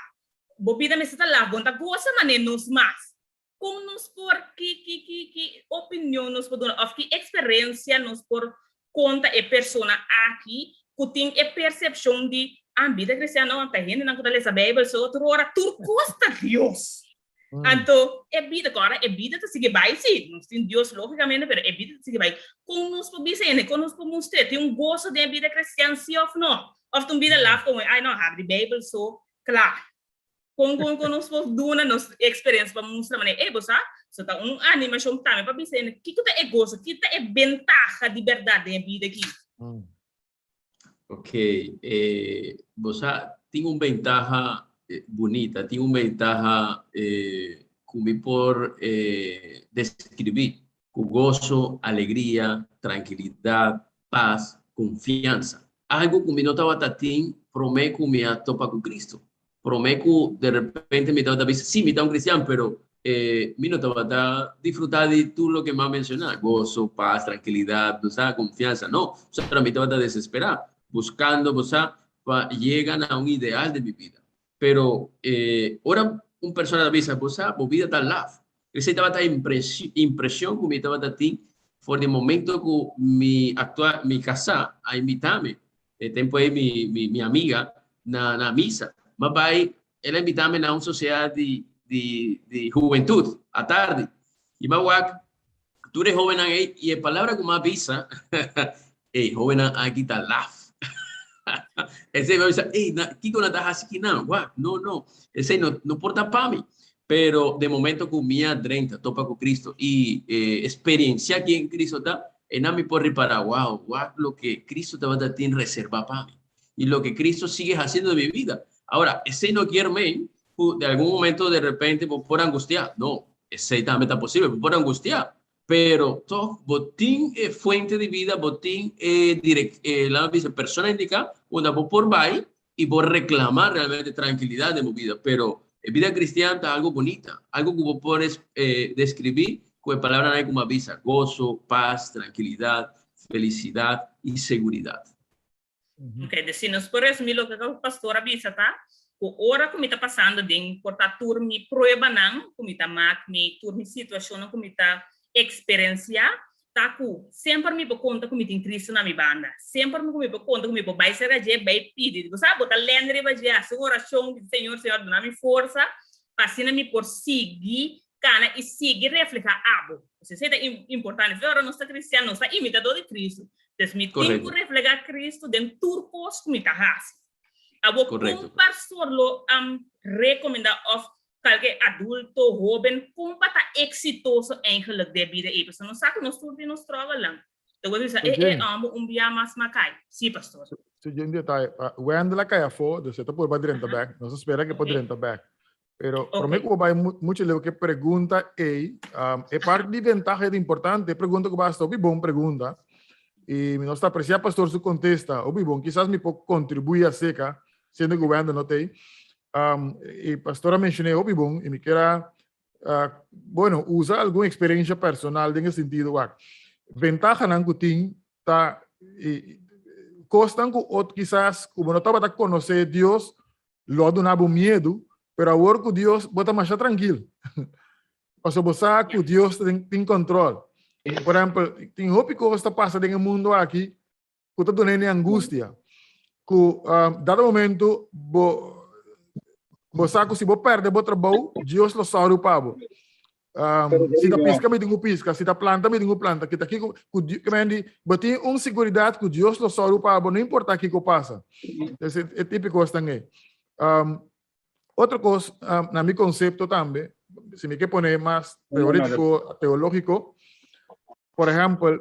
Bo bida mester ta laf, bo no ta gosa manera nos mas. Kon nos por, ki, ki, ki, ki opinion nos por duna of ki eksperensia nos por konta e persona aki ku tin e persepshon di, ah, bida kristiano ta hendenan ku ta lesa Bijbel so, tur ora tur kos ta Dios. Anto e bida, ku ora e bida ta sigui bai, sí, nos tin Dios lógicamente, pero e bida ta sigui bai. Kon nos por bisa hende? Kon nos por mustr'é? Tin un goso den e bida cristian, sí òf no? Òf ta un bida laf komo, ai no, habri Bijbel so, kla. Kon kon kon nos por duna nos eksperensia pa mustra manera, ey, bo sa, so ta un animashon tambe pa bisa hende kiko ta e goso, ki ta e bentaha di bèrdat den e bida aki. Ok, eh, bo sa, tin un bentaha eh, bunita, tin un bentaha eh, ku mi por eh, describí ku gozo, alegria, trankilidat, pas, konfiansa. Algo ku mi no tabata tin promé ku mi a topa ku Cristo. Promé ku de repente mi tabata bisa, sí, mi ta un cristian, pero eh, mi no tabata disfrutá di tur loke mi a menshoná, gozo, pas, trankilidat, bo sa, konfiansa. No, solo mi tabata desesperá, buskando, bo sa, pa yega na un ideal den mi bida. Pero eh, ora un persona ta bisa, bo sa, bo bida ta laf. Esei tabata impresion ku mi tabata tin for di momento ku mi aktua, mi kasá a invitá mi. E tempu ei mi, mi, mi amiga na, na misa. Ma bai, el a invitá mi na un sosiedat di, di, di hubentut, atardi. I m'a wak tur e hóbennan ei, i e palabra ku m'a bisa, Ey, hóbennan aki ta laf. Esei m'a bisa, ey, na, kiko nan ta hasi kinan? Wak, no, no, esei no, no por ta pa mi. Pero den momento ku mi a drenta, topa ku Cristo i eh, experiencia ken Cristo ta, einan mi por ripará, wow, wak loke Cristo tabata tin reservá pa mi i loke Cristo sigue hasiendo den mi bida. Ahora, esei no kier men ku den algun momento de repente bo por angustiá. No, esei tambe ta posibel, bo por angustiá, pero tog bo tin e fuente di bida, bo tin e direc, e laga bisa persona indiká unda bo por bai i bo reclama realmente trankilidat den bo bida. Pero e bida cristian ta algo bunita, algo ku bo por describi ku e palabranan ku mi a bisa, goso, pas, trankilidat, felisidat i seguridat. Ok, dus si nos por resumí loke ku pastor a bisa ta ku ora ku mi ta pasando den por ta tur mi pruebanan ku mi ta mak mi tur mi situashonnan ku mi ta eksperensiá ta ku semper mi por konta ku mi tin Cristo na mi banda. Semper ku mi por konta ku mi por bai serka dje bai pidi. Bo sa bo ta lèn riba dje hasi un orashon bisa Señor, Señor duna mi forsa pa asina mi por sigui kana i sigui reflehá abo. Esei ta importante. Fe ora nos ta cristian nos ta imitadó di Cristo. Entonces mi tin ku reflehá Cristo den tur kos ku mi ta hasi. Abo kon pastor lo rekomendá òf kalke adulto, hóben, kon pa ta eksitoso eigenlijk den bida ei? Pasobra nos sa ku nos tur tin nos struggle-nan. Ta word bisa, e e amo un bia mas ma kai. Sí, pastor. Sí, un detaye. Wendel a kai afó, dus e ta purba drenta bèk. Nos ta spera ku e por drenta bèk. Pero promé ku bo bai muchu leu ku e pregunta ei, e parti di ventaha ta importante. E pregunta ku bo hasi ta hopi bon pregunta. I mi nos ta apresiá pastor su kontesta. Hopi bon. Kisas mi por kontribuí aserka, siendo ku Wendel no ta ei. E pastor a menshoné hopi bon i mi kier a, bueno, usa algun eksperensia personal den e sentido wak. Ventahanan ku tin ta. Kosnan ku ot kisas ku bo no tabata konosé Dios lo a duna bo miedu, pero awor ku Dios bo ta masha trankil. Pasobra bo sa ku Dios tin kòntròl. Por ehèmpel, tin hopi kos ta pasa den e mundu aki ku ta duna hende angustia. Ku dado momento bo bo sa ku si bo pèrdè bo trabou, Dios lo sòru pa bo. Si ta piska mi tin ku piska, si ta planta mi tin ku planta. Kita kiko ku di bo tin un siguridat ku Dios lo sòru pa bo, no importa kiko pasa. Entonces e tipo kosnan ei. Otro kos, na mi konsepto tambe, si mi ke pone mas teorétiko, teológiko, por ehèmpel,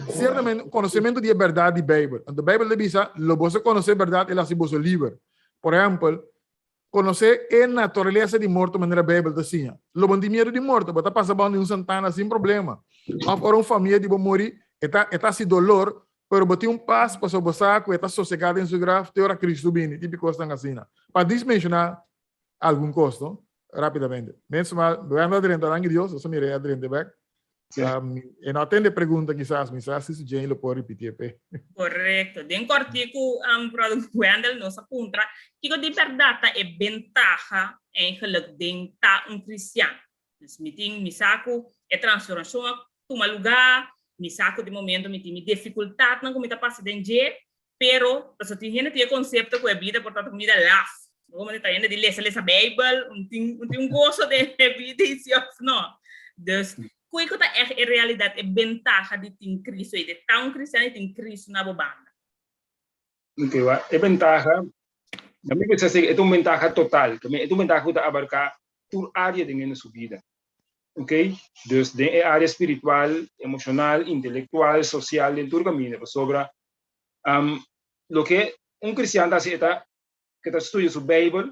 siertamente konosementu di e bèrdat di Beibel. Anto Beibel ta bisa, lo boso konosé bèrdat, el hasi boso liber. Por ehèmpel, konosé e naturalesa di morto manera Beibel ta siña. Lo bo no tin miedu di morto, bo ta pasa bou di un santana sin problema. Òf ora un famia di bo muri, e ta e ta hasi dolor, Pero bo tin un pas pasobra bo sa ku e ta sosegá den su graf te ora Kristu bini, tipi kosnan asina. Pa dis menshoná algun kos, no? Rápidamente. Mens mal, bo anda drenta danki Dios, nos a mira e a drenta bèk. E no a tende pregunta kisas, mi sa si su Jane lo por ripitié p'e. Korekto. Den kòrtiku, Brother Wendell nos a puntra, kiko di bèrdat ta e bentaha eigenlijk den ta un kristian? Dus mi tin, mi sa ku e transformashon a tuma lugá, mi sa ku di momento mi tin mi difikultatnan ku mi ta pasa den dje, pero pasobra tin hende tin e konsepto ku e bida por ta un bida laf. No komo ta hende di lesa lesa Beibel, un tin un tin un goso den e bida i si òf no. Dus, kiko ta ègt e realidat, e bentaha di tin Kristu ei, di ta un kristian i tin Kristu na bo banda? Ok, wa, e bentaha, na mi pensa e ta un bentaha total, e ta un bentaha ku ta abarká tur área den hende su bida. Ok, dus den e área spiritual, emoshonal, intelektual, sosial, den tur kaminda. Pasobra loke un kristian ta hasi e ta ke ta studia su Beibel,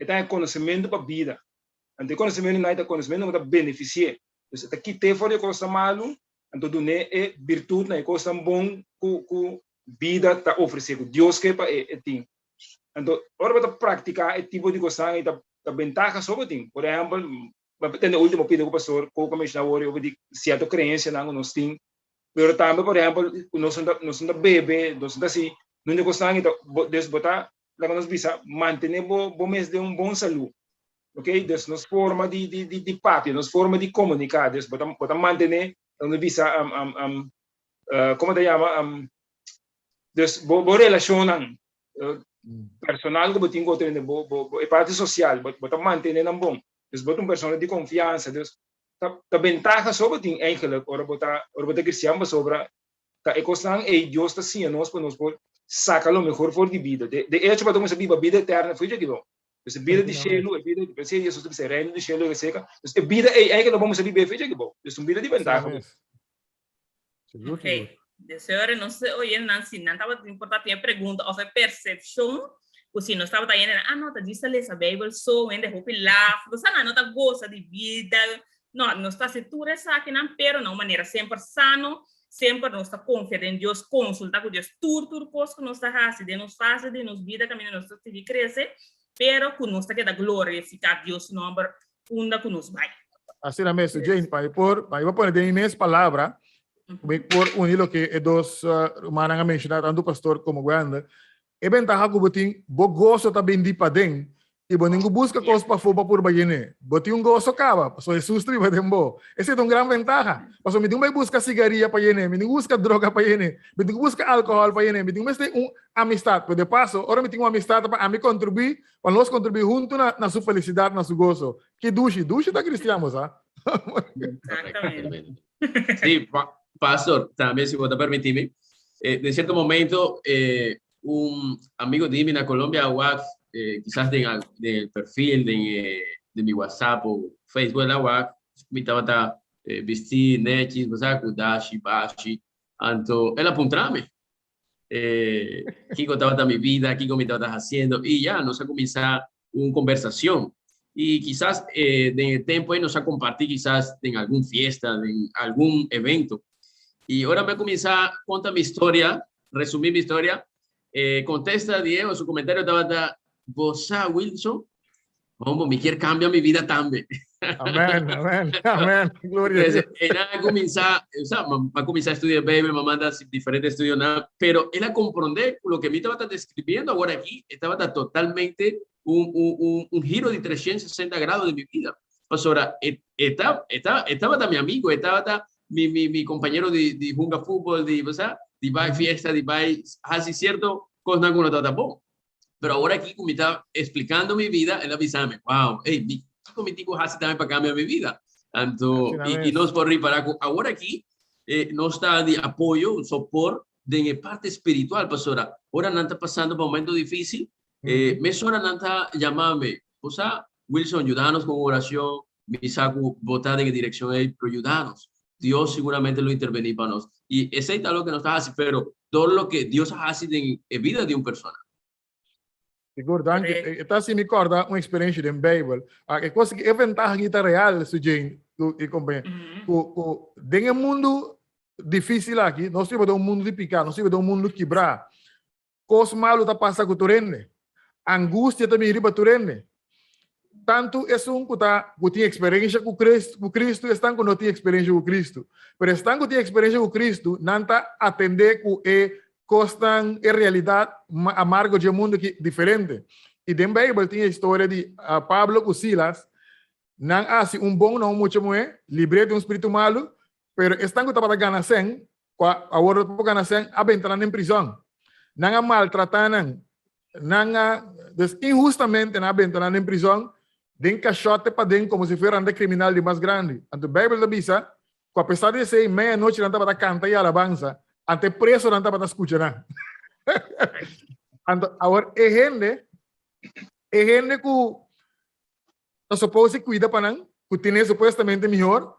e ta haña konosementu pa bida. Anto e konosementu nan ta konosementu ku ta benefisi'é. Dus e ta kit'é for di e kosnan malu, anto dun'é e birtutnan, e kosnan bon ku ku bida ta ofresé, ku Dios ke pa e tin. Anto ora bo ta praktiká e tipo di kosnan ei ta ta bentaha so bo tin. Por ehèmpel, bo a tende último pida ku pastor Coco a menshoná awor over di sierto kreensianan ku nos tin, pero tambe por ehèmpel ku nos no ta nos no ta bebe, nos no ta hasi nunca kosnan ei ta bo dus bo ta laga nos bisa mantené bo bo mes den un bon salú, ok. Dus nos forma di di di di papia, nos forma di komuniká, dus bo ta bo ta mantené laga nos bisa komo ta yama dus bo bo relashonnan personal ku bo tin ku otro hende, bo bo bo e parti sosial, bo bo ta mantené nan bon. Dus bo ta un persona di konfiansa. Dus ta ta bentaha so bo tin eigenlijk ora bo ta ora bo ta kristian pasobra ta e kosnan ei Dios ta siña nos pa nos por saka lo mehor for di bida. De de echo bo ta kuminsá biba bida eterna for dje bo. Dus e bida di shelu, e bida p'esei Jesus ta bisa e reino di shelu e seka. Dus e bida ei eigenlijk bo kuminsá biba for dje bo. Dus un bida di bentaha. Sigur, Ok. sigur. De señores, no sé, oye, nan, si nan tabata tin por ta tin e pregunta of e percepcion, ku si nos tabata yende, ah, no, ta djis ta lesa Bijbel so, hende hopi laf, bo sa nan no ta gosa di bida, no, nos ta hasi tur esakinan, pero na un manera semper sano, semper nos ta konfia den Dios, konsulta ku Dios tur, tur kos ku nos ta hasi den nos fase di nos bida kaminda nos ta sigui krese, pero ku nos ta keda glorifiká Dios su nòmber unda ku nos bai. Asina mes, Jane, pa mi por, pa mi por pone den mi mes palabra, mi por uni loke e dos rumannan a menshoná, tantu pastor komo Wendel. E bentaha ku bo tin, bo goso ta bin di paden i bo nin ku buska kos pafó pa purba yen'é. Bo tin un goso kaba, pasobra Hesus ta biba den bo. Esei ta un gran bentaha. Pasobra mi tin ku bai buska sigaria pa yen'é, mi tin ku buska droga pa yen'é, mi tin ku buska alkohòl pa yen'é, mi tin ku mester un amistat. Pero de paso, ora mi tin un amistat ta pa ami kontribuí Pa nos kontribuí huntu na na su felisidat, na su goso. Ki dushi! Dushi ta kristian, bo sa. Exactamente. Sí, pastor, tambe si bo ta permití mi, eh, den cierto momento eh, un amigo di mi na Colombia wak, eh, quizás den, al- den el perfil, den, eh, den mi WhatsApp o Facebook, el a wak, mi tabata eh, bisti nechis, bo sa, ku dashi, bashi, anto el a puntra mi, eh, kiko tabata mi vida, kiko mi tabata haciendo, y ya, nos a cuminsa un conversación. Y quizás eh, den el tempo ahí nos a compartir quizás en algún fiesta, en algún evento. Y ahora me comienza a contar mi historia, resumir mi historia. Eh, contesta Diego, su comentario tabata, Bosa Wilson, Hombo, mi kier cambia mi vida tambe. Amén, amén, amén. Gloria a Dios. El a cuminsa, o sea, a cuminsa estudiar Bijbel, mi a manda diferente estudionan, pero el a comprende cu loke mi tabata describiendo awor aki, e tabata totalmente un, un, un, un giro di 360 grado di mi vida. Pasobra e, e, ta, e, ta, e tabata mi amigo, e tabata mi, mi, mi compañero di, di hunga fútbol, di, o sea, di bai fiesta, di bai haci cierto cosnan cu no tabata bon. Pero awor aki cu mi ta explicando mi vida, el a bisami, wow, hey, mi, kico mi tin cu haci tambe pa cambia mi vida? Anto, y, y nos por ripara cu awor aki eh, nos ta di apoyo, un sopor den e parte spiritual, pastora. Ora nan ta pasando pa momento difícil, eh, mesora nan ta llamame, bo sa, Wilson, yudanos con oración, mi sa cu bo ta den e direccion ey, pero yudanos. Dios seguramente lo intervení pa nos. Y esey ta loke nos ta haci, pero door loke Dios a haci den e vida di un persona. Sigur, danki. E ta haci mi corda un experiencia den Bijbel. Ah, e cosa e ventaha aki ta real, su Jane y compañía. Cu, cu den e mundo difícil aki, nos vive den un mundo di pica, nos vive den un mundo kibrá. Kos malu ta pasa ku tur hende. Angustia ta bini riba tur hende. Tantu esun ku ta ku tin eksperensha ku Kristu, ku Kristu, esnan ku no tin eksperensha ku Kristu. Pero esnan ku tin eksperensha ku Kristu, nan ta atendé ku e kosnan, e realidat amargo dje mundu aki diferente. I den Beibel tin e historia di Pablo ku Silas, nan a hasi un bon na un mucha muhé, libr'é di un spiritu malu, pero esnan ku tabata gana sèn, Kua awor no por gana sèn, a benta nan den prizòn. Nan a maltratá nan. Nan a, dus inhustamente nan a benta nan den prizòn, den kashòte paden komo si fuera nan ta kriminal di mas grandi. Anto Beibel ta bisa ku apesar di esei, meianochi nan tabata kanta i alabansa, anto e presonan tabata skucha nan. Anto awor e hende, e hende ku ta supose kuida pa nan, ku tene supuestamente mihor,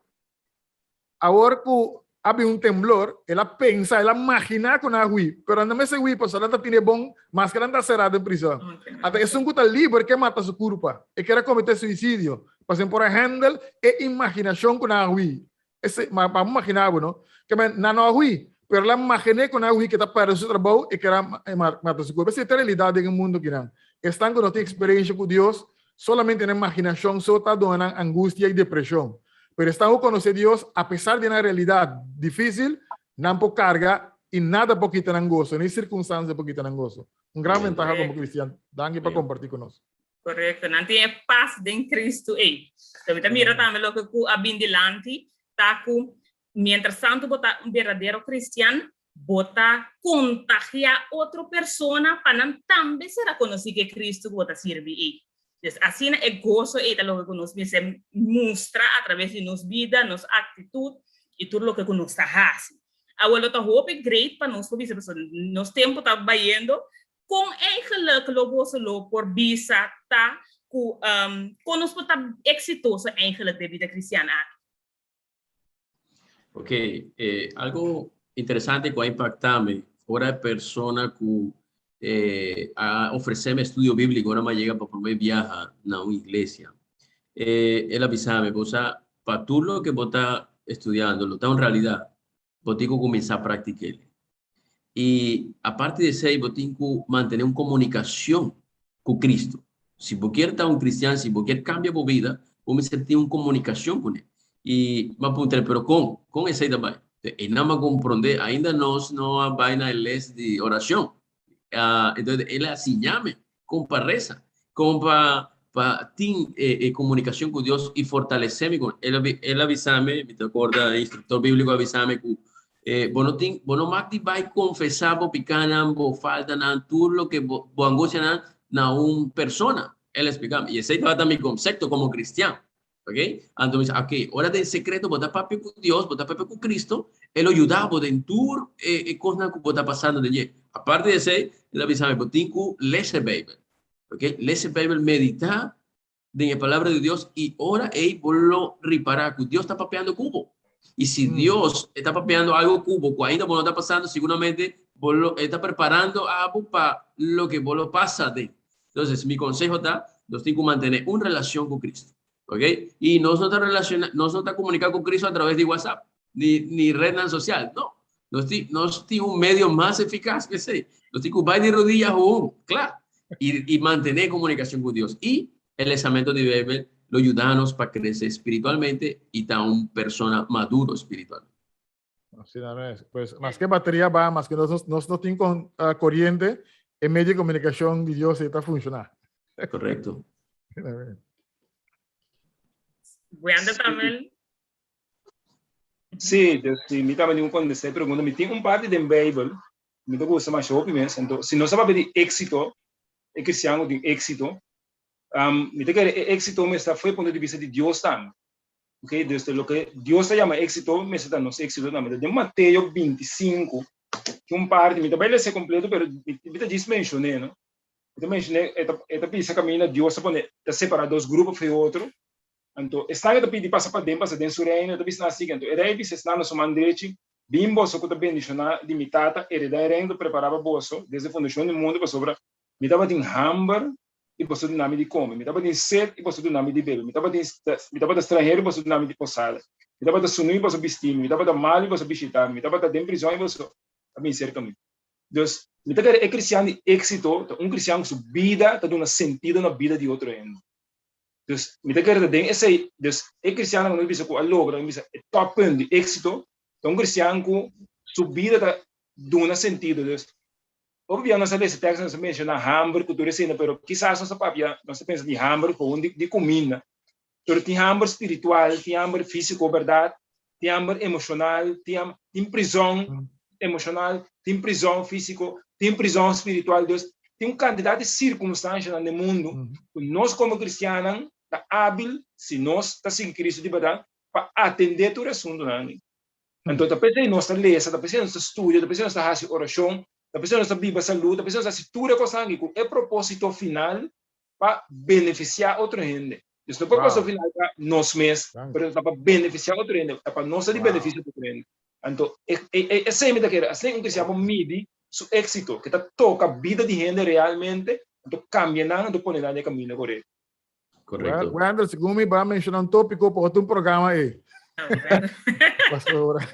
Awor ku a bin un temblor, el a pensa, el a maginá ku nan a hui, pero nan no mester hui pasobra nan ta tene bon maske nan ta será den prizòn. Ata esun ku ta liber ke mata su kurpa, e kier a kometé suisidio, pasobra por a hèndel e imaginashon ku nan a hui. Esei, ma bo maginá bo, no? Ke men, nan no a hui, pero el a maginé ku nan a hui ke ta pèrdè su trabou, e kier a mata su kurpa. Esei ta e realidat den e mundu akinan. Esnan ku no tin eksperensha ku Dios, Solamente nan imaginacion so ta duna nan angustia y depresion. Pero esnan cu conoce Dios, apesar di nan realidad dificil, nan por carga y nada por kita nan goso, ni circunstancia por kita nan goso. Un gran ventaha como cristian. Danki pa comparti cu nos. Correcto, nan tin e paz den Cristo ei. So mi ta mira tambe loke cu a bin dilanti ta cu mientras tanto bo ta un berdadero cristian, Bo ta kontagiá otro persona pa nan tambe sera konosí ku e Kristu ku bo ta sirbi ei. Dus asina e goso ei ta loke ku nos mester mustra atraves di nos bida, nos aktitut i tur loke ku nos ta hasi. Awor lo ta hopi great pa nos por bisa pasobra nos tempu ta bayendo, kon eigenlik lo boso lo por bisa ta ku kon nos por ta eksitoso eigenlik den bida kristian aki? Ok, eh, algo interesante ku a impactame, ora e persona ku eh, a ofreceme estudio bíblico, ora mi a yega pa prome biaha na un iglesia. Eh, el a bisame, bo sa, pa tur loke bo ta estudiando lo ta un realidad, bo tin ku kuminsá praktik'el. I aparte di esei, bo tin ku mantené un komunikashon ku Kristu. Si bo kier ta un kristian, si bo kier kambia bo bida, bo mester tin un komunikashon kuné. I mi a puntra el, pero kon? Kon esei ta bai? E nan a komprondé, ainda nos no a bai na e les di orashon. Entonces, el a siñame kon pa resa, kon pa pa tin e komunikashon ku Dios i fortalesé mi kon. El el a bisami, mi ta akorda e instruktor bíbliko a bisami ku bo no tin, bo no mag di bai konfesá bo pikánan, bo faltanan, tur loke bo bo angustianan na un persona. El a splikami. I esei tabata mi konsepto komo kristian. Ok? Anto mi sa, ok, ora den sekreto bo ta papia ku Dios, bo ta papia ku Kristo, E lo yuda bo den tur e e kosnan ku bo ta pasando den dje. Aparte di esei, el a bisa mi, bo tin ku lesa e Beibel. Ok? Lesa e Beibel, meditá den e Palabra di Dios i ora ei bo lo ripará ku Dios ta papiando ku bo. I si Dios e ta papiando algu ku bo ku ainda bo no ta pasando, siguramente bo lo, e ta preparando abo pa loke bo lo pasa den. Entonces, mi conseho ta, nos tin cu mantene un relacion cu Cristo. Ok? Y nos no ta relaciona, nos no ta comunica cu Cristo a través di WhatsApp, ni, ni rednan social. No. Nos tin, nos tin un medio mas eficaz que esey. Nos tin cu bay di rodilla gewoon, cla. Y, y mantene comunicacion cu Dios. Y E lesamento di Bijbel lo yuda nos pa crece spiritualmente y ta un persona maduro spiritualmente. Asina mes. Pues, maske bateria baha, maske nos, nos no tin con, coriente, e medio di comunicacion di Dios ta funciona. Correcto. Wenda también. Sí, dus, sí, mi tambe tin un contesta e pregunta. Mi tin un parti den Bijbel, mi ta gusta masha hopi mes. Anto, si nos ta papia di éxito, e cristian cu tin éxito, mi ta kere e éxito mester ta fo'i punto di bista di Dios tambe. Ok, dus loke Dios ta yama éxito mester ta nos éxito tambe. Den Mateo 25, tin un parti, mi ta bai lesa completo, pero mi ta djis mencion'é, no? Mi ta mencion'é, e ta bisa caminda Dios ta pone, ta separa dos grupo fo'i otro. Anto, esnan ku ta pidi pasa paden, pasa den su reino, e ta bisa nan asina. Anto, e rei bisa esnan na su man drechi, Bin boso ku ta bendishoná di mi Tata, eredá e reino ku ta prepará pa boso desde fundashon di mundu, pasobra mi tabatin hamber i boso duna mi di kome, mi tabatin set i boso duna mi di bebe, mi tabatin mi tabata stranhero i boso duna mi di posada, mi tabata sunú i boso bistí mi, mi tabata malu i boso bishitá mi, mi tabata den prizòn i boso a bin serka mi. Dus, mi ta kere e kristian di éksito ta un kristian ku su bida ta duna sentido na bida di otro hende. Dus, mi ta kere ta den esei, dus e kristiannan ku nos bisa ku a logra, mi bisa e toppunt di éksito, ta un kristian ku su bida ta duna sentido. Dus, hopi bia nos a lesa teksto, nos a menshoná hamber ku tur esei, pero kisas nos a papia, nos ta pensa di hamber gewoon di kuminda. Pero tin hamber spiritual, tin hamber físiko, bèrdat, tin hamber emoshonal, tin tin prizòn emoshonal, tin prizòn físiko, tin prizòn spiritual. Dus, tin un kantidat di sirkunstanshanan den mundu ku nos komo kristiannan ta ábil, si nos ta sigui Kristu di bèrdat, pa atendé tur e asuntunan aki. Anto ta p'esei nos ta lesa, ta p'esei nos ta studia, ta p'esei nos ta hasi orashon, ta p'esei nos ta biba salú, ta p'esei nos ta hasi tur e kosnan aki ku e propósito final pa benefisiá otro hende. Dus no propósito final ta nos mes, pero ta pa benefisiá otro hende, ta pa nos ta di benefisio pa otro hende. Anto, esei mi ta kere, asina un cristian por midi su éxito, ke ta toka bida di hende realmente, anto kambia nan, anto pone nan den e kaminda korekto. Korekto. Wendel, segun mi, bo a menshoná un tópiko pa otro un programa ei. Pasobra.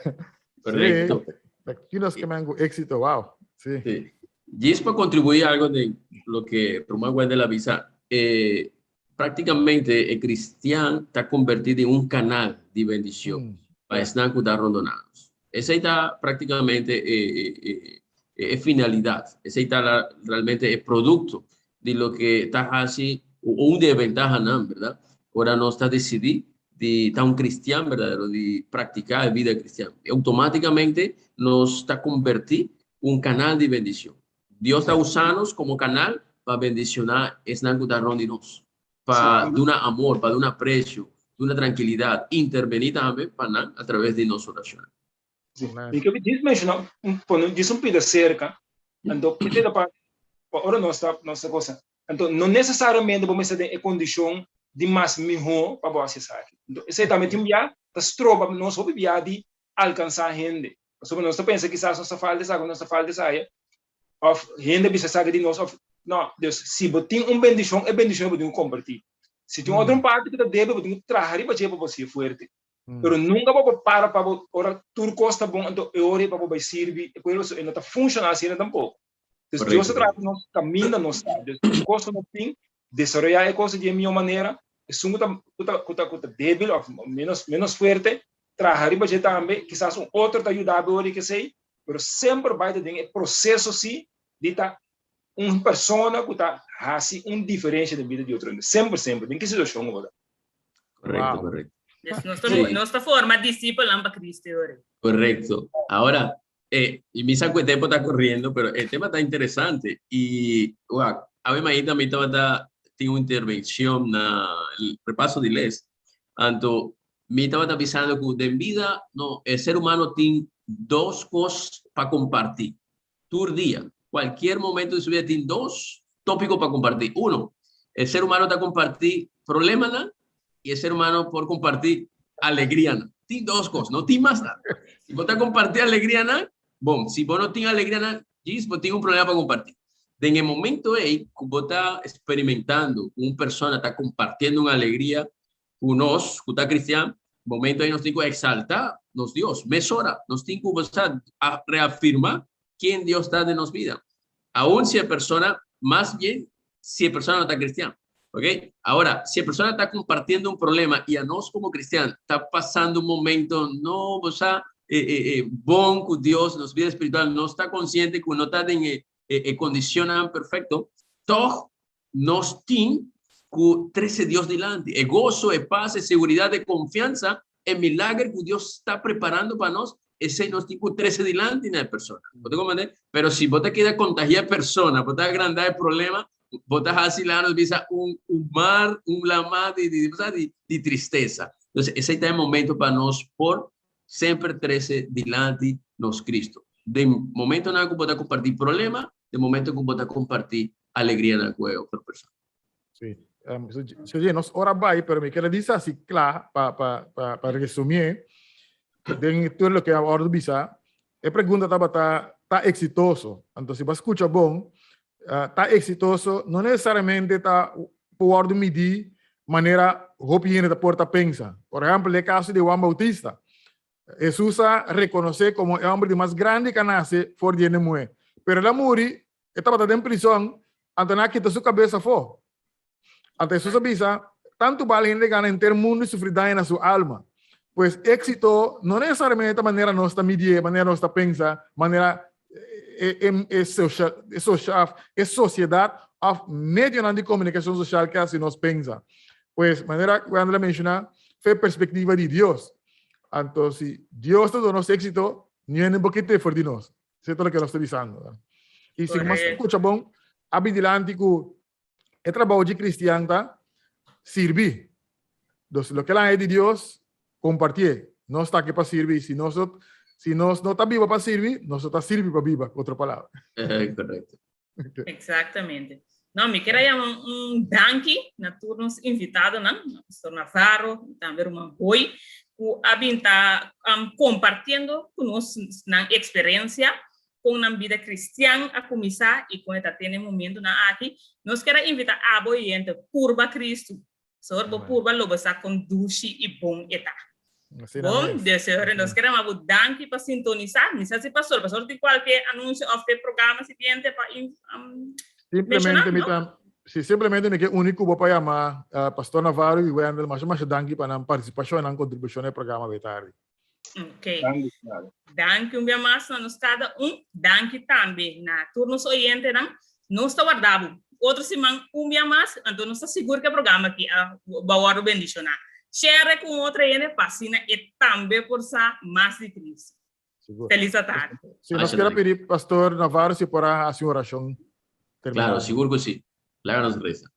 Korekto. Sí, ki nos ke men ku éxito, wow. Sí. Sí. Djis pa kontribuí algo den loke Ruman Wendel a bisa, eh, práktikamente e kristian ta konbertí den un kanal di bendishon pa esnan ku ta rondoná nos. Esei ta práktikamente e, e, e, e finalidat. Esei ta la, realmente e produkto di loke ta hasi un di e ventahanan, bèrdat? Ora nos ta desidí di ta un kristian berdadero, di praktiká e bida kristian, outomátikamente nos ta konbertí un kanal di bendishon. Dios ta usa nos komo kanal pa bendishoná esnan ku ta rònt di nos, pa duna amor, pa duna apresio, duna trankilidat, intervení tambe pa nan atraves di nos orashonnan. Mi ke djis menshoná un pone djis un pida serka, anto esei ta pa pa ora nos ta nos ta gosa. Anto no nesesariamente bo mester den e kondishon di mas mihó pa bo hasi esaki. Anto esei tambe tin bia ta stroba nos hopi bia di alkansá hende. Pasobra nos ta pensa kisas nos ta falta esaki, nos ta falta esaya, òf hende bisa esaki di nos, òf no. Dus si bo tin un bendishon, e bendishon bo tin ku kompartí. Si tin otro parti ku ta débil, bo tin ku traha riba dje pa bo hasié fuerte. Pero nunka bo por para pa bo ora tur kos ta bon, anto e ora ei pa bo bai sirbi e pueblo, pasobra e no ta funshoná asina tampoko. Dus Dios ta traha ku nos kaminda nos ta. Dus tur kos ku nos tin, desaroyá e kos di e mihó manera. Esun ku ta ku ta ku ta ku ta débil òf ménos ménos fuerte, traha riba dje tambe. Kisas un otro ta yuda bo ora di kesei, pero semper bai ta den e proseso si di ta un persona ku ta hasi un diferensha den bida di otro hende. Semper semper, den ki situashon ku bo ta. Correcto, correcto. Dus nos ta, nos ta forma discipelnan pa Cristo ora. Correcto. Ahora, eh, y mi sa cu e tempo ta corriendo, pero e tema ta interesante. Y, wak, awe mainta mi tabata tin un intervencion na el repaso di les. Anto, mi tabata bisando cu den bida, no, e ser humano tin dos cos pa comparti. Tur dia, cualkier momento di su bida tin dos topico pa comparti. Uno, e ser humano ta comparti problemanan y e ser humano por comparti alegrianan. Tin dos cos, no tin mas nada. Si bo ta comparti alegrianan, bon, si bo no tin alegrianan, djis bo tin un problema pa comparti. Den e momento ey cu bo ta experimentando cu un persona ta compartiendo un alegria cu nos, cu ta cristian, momento ey nos tin cu exalta nos Dios. Mesora nos tin cu a reafirma ken Dios ta den nos bida. Aun si e persona, mas bien si e persona no ta cristian. Ok? Ahora, si e persona ta compartiendo un problema y anos como cristian ta pasando un momento no, bo sa, bon cu Dios, nos bida espiritual, nos ta consciente cu no ta den e condicionnan perfecto, toch nos tin cu trece Dios dilanti. E gozo, e paz, e seguridad, e confianza, e milager cu Dios ta preparando pa nos, esey nos tin cu trece dilanti na e persona. Bo ta comprende? Pero si bo ta keda contagia e persona, bo ta agranda e problema, bo ta haci laga nos bisa un un mar, un lama di di di di tristeza. Entonces, esey ta e momento pa nos por semper trece dilanti nos Cristo. Den momentonan cu bo ta comparti problema, den momento cu bo ta comparti alegrianan cu e otro persona. Sí. Um, so, so, nos ora bai, pero mi quiero dice así kla pa pa pa pa resumir den todo lo que ahora bisa. E pregunta tabata ta exitoso. Anto si bo escucha bon, ta exitoso no necesariamente ta por wordo midi manera hopi hende ta por ta pensa. Por ehempel, e caso di Juan Bautista. Jesus a reconoce como e homber di mas grandi cu a nace for di hende muhe. Pero el a muri, e tabata den prison, anto nan a kita su cabes afo. Anto Jesus a bisa, Tantu bal hende gana henter mundu i sufri daño na su alma. Pues éxito no necesariamente ta manera nos ta midié, manera nos ta pensa, manera e, e, e, social, e, social, e sociedad of medionan di comunicacion social ke hasi nos pensa. Pues manera Wendel a menciona, fe perspectiva di Dios. Anto si Dios ta duna nos éxito, ni hende por kite for di nos. Esei ta loke nos ta bisando. I si nos escucha bon, a bin dilanti ku E trabou dje cristian ta sirbi. Dus loke el a haña di Dios, compartié. Nos ta aki pa sirbi. Si nos no, si nos no ta biba pa sirbi, nos no ta sirbi pa biba, cu otro palabra. Correcto. Exactamente. No, mi kier a yama un danki na tur nos invitadonan, na Pastor Navarro y tambe Ruman Hoy, cu a bin ta compartiendo cu nos nan experiencia kon nan bida kristian a kuminsá i kon e ta tene momentunan aki, nos kier a invitá abo oyente purba Kristu. Sor bo purba lo bo sa kon dushi i bon e ta. Bon, Dios señor, nos kier a manda bo danki pa sintonisá. Mi sa si pastor, pastor tin kualke anunsio òf e programa siguiente pa menshoná, no? Si, simplemente mi ke uni ku bo pa yama Pastor Navarro i Wendel masha masha danki pa nan partisipashon i nan kontribushon na e programa awe tardi. Ok. Danki un bia mas na nos kada un. Danki tambe na tur nos oyentenan. Nos ta warda bo otro siman un bia mas, anto nos ta sigur ku e programa aki a bo a wòrdu bendishoná. Share ku un otro hende pa asina e tambe por sa mas di Cristo. Felis atardi. Si, nos kier a pidi Pastor Navarro si por a hasi un orashon terminando. Claro, sigur ku si. Laga nos resa.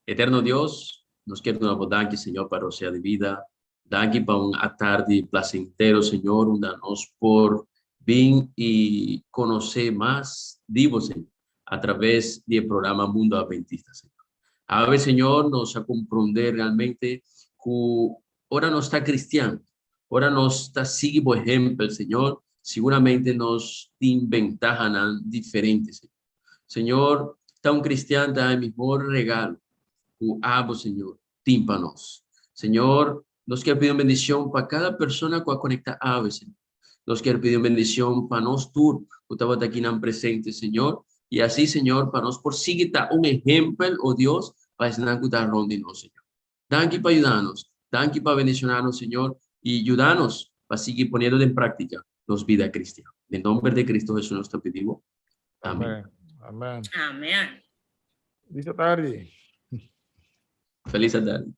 Eterno Dios, nos kier duna bo danki, Señor, pa rosea di bida. Danki pa un atardi placentero, Señor, unda nos por bin y conoce mas di Bo, Señor, a traves di e programa Mundo Adventista, Señor. Awe, Señor, nos a comprende realmente cu ora nos ta cristian, ora nos ta sigui Bo ehempel, Señor, seguramente nos tin bentahanan diferente, Señor. Señor, ta un cristian ta e mihor regalo cu Abo, Señor, tin pa nos. Señor, nos kier pidi un bendicion pa cada persona cu a conecta awe, Señor. Nos kier pidi un bendicion pa nos tur cu tabata akinan presente, Señor. Y asi, Señor, pa nos por sigui ta un ehempel, oh Dios, pa esnan cu ta rond di nos, Señor. Danki pa yuda nos. Danki pa bendiciona nos, Señor, y yuda nos pa sigui poniendo den practica nos bida cristian. Den nomber de Cristo Jesús nos ta pidi bo. Amen. Amen. Amen. Feliz tardi. Feliz tardi.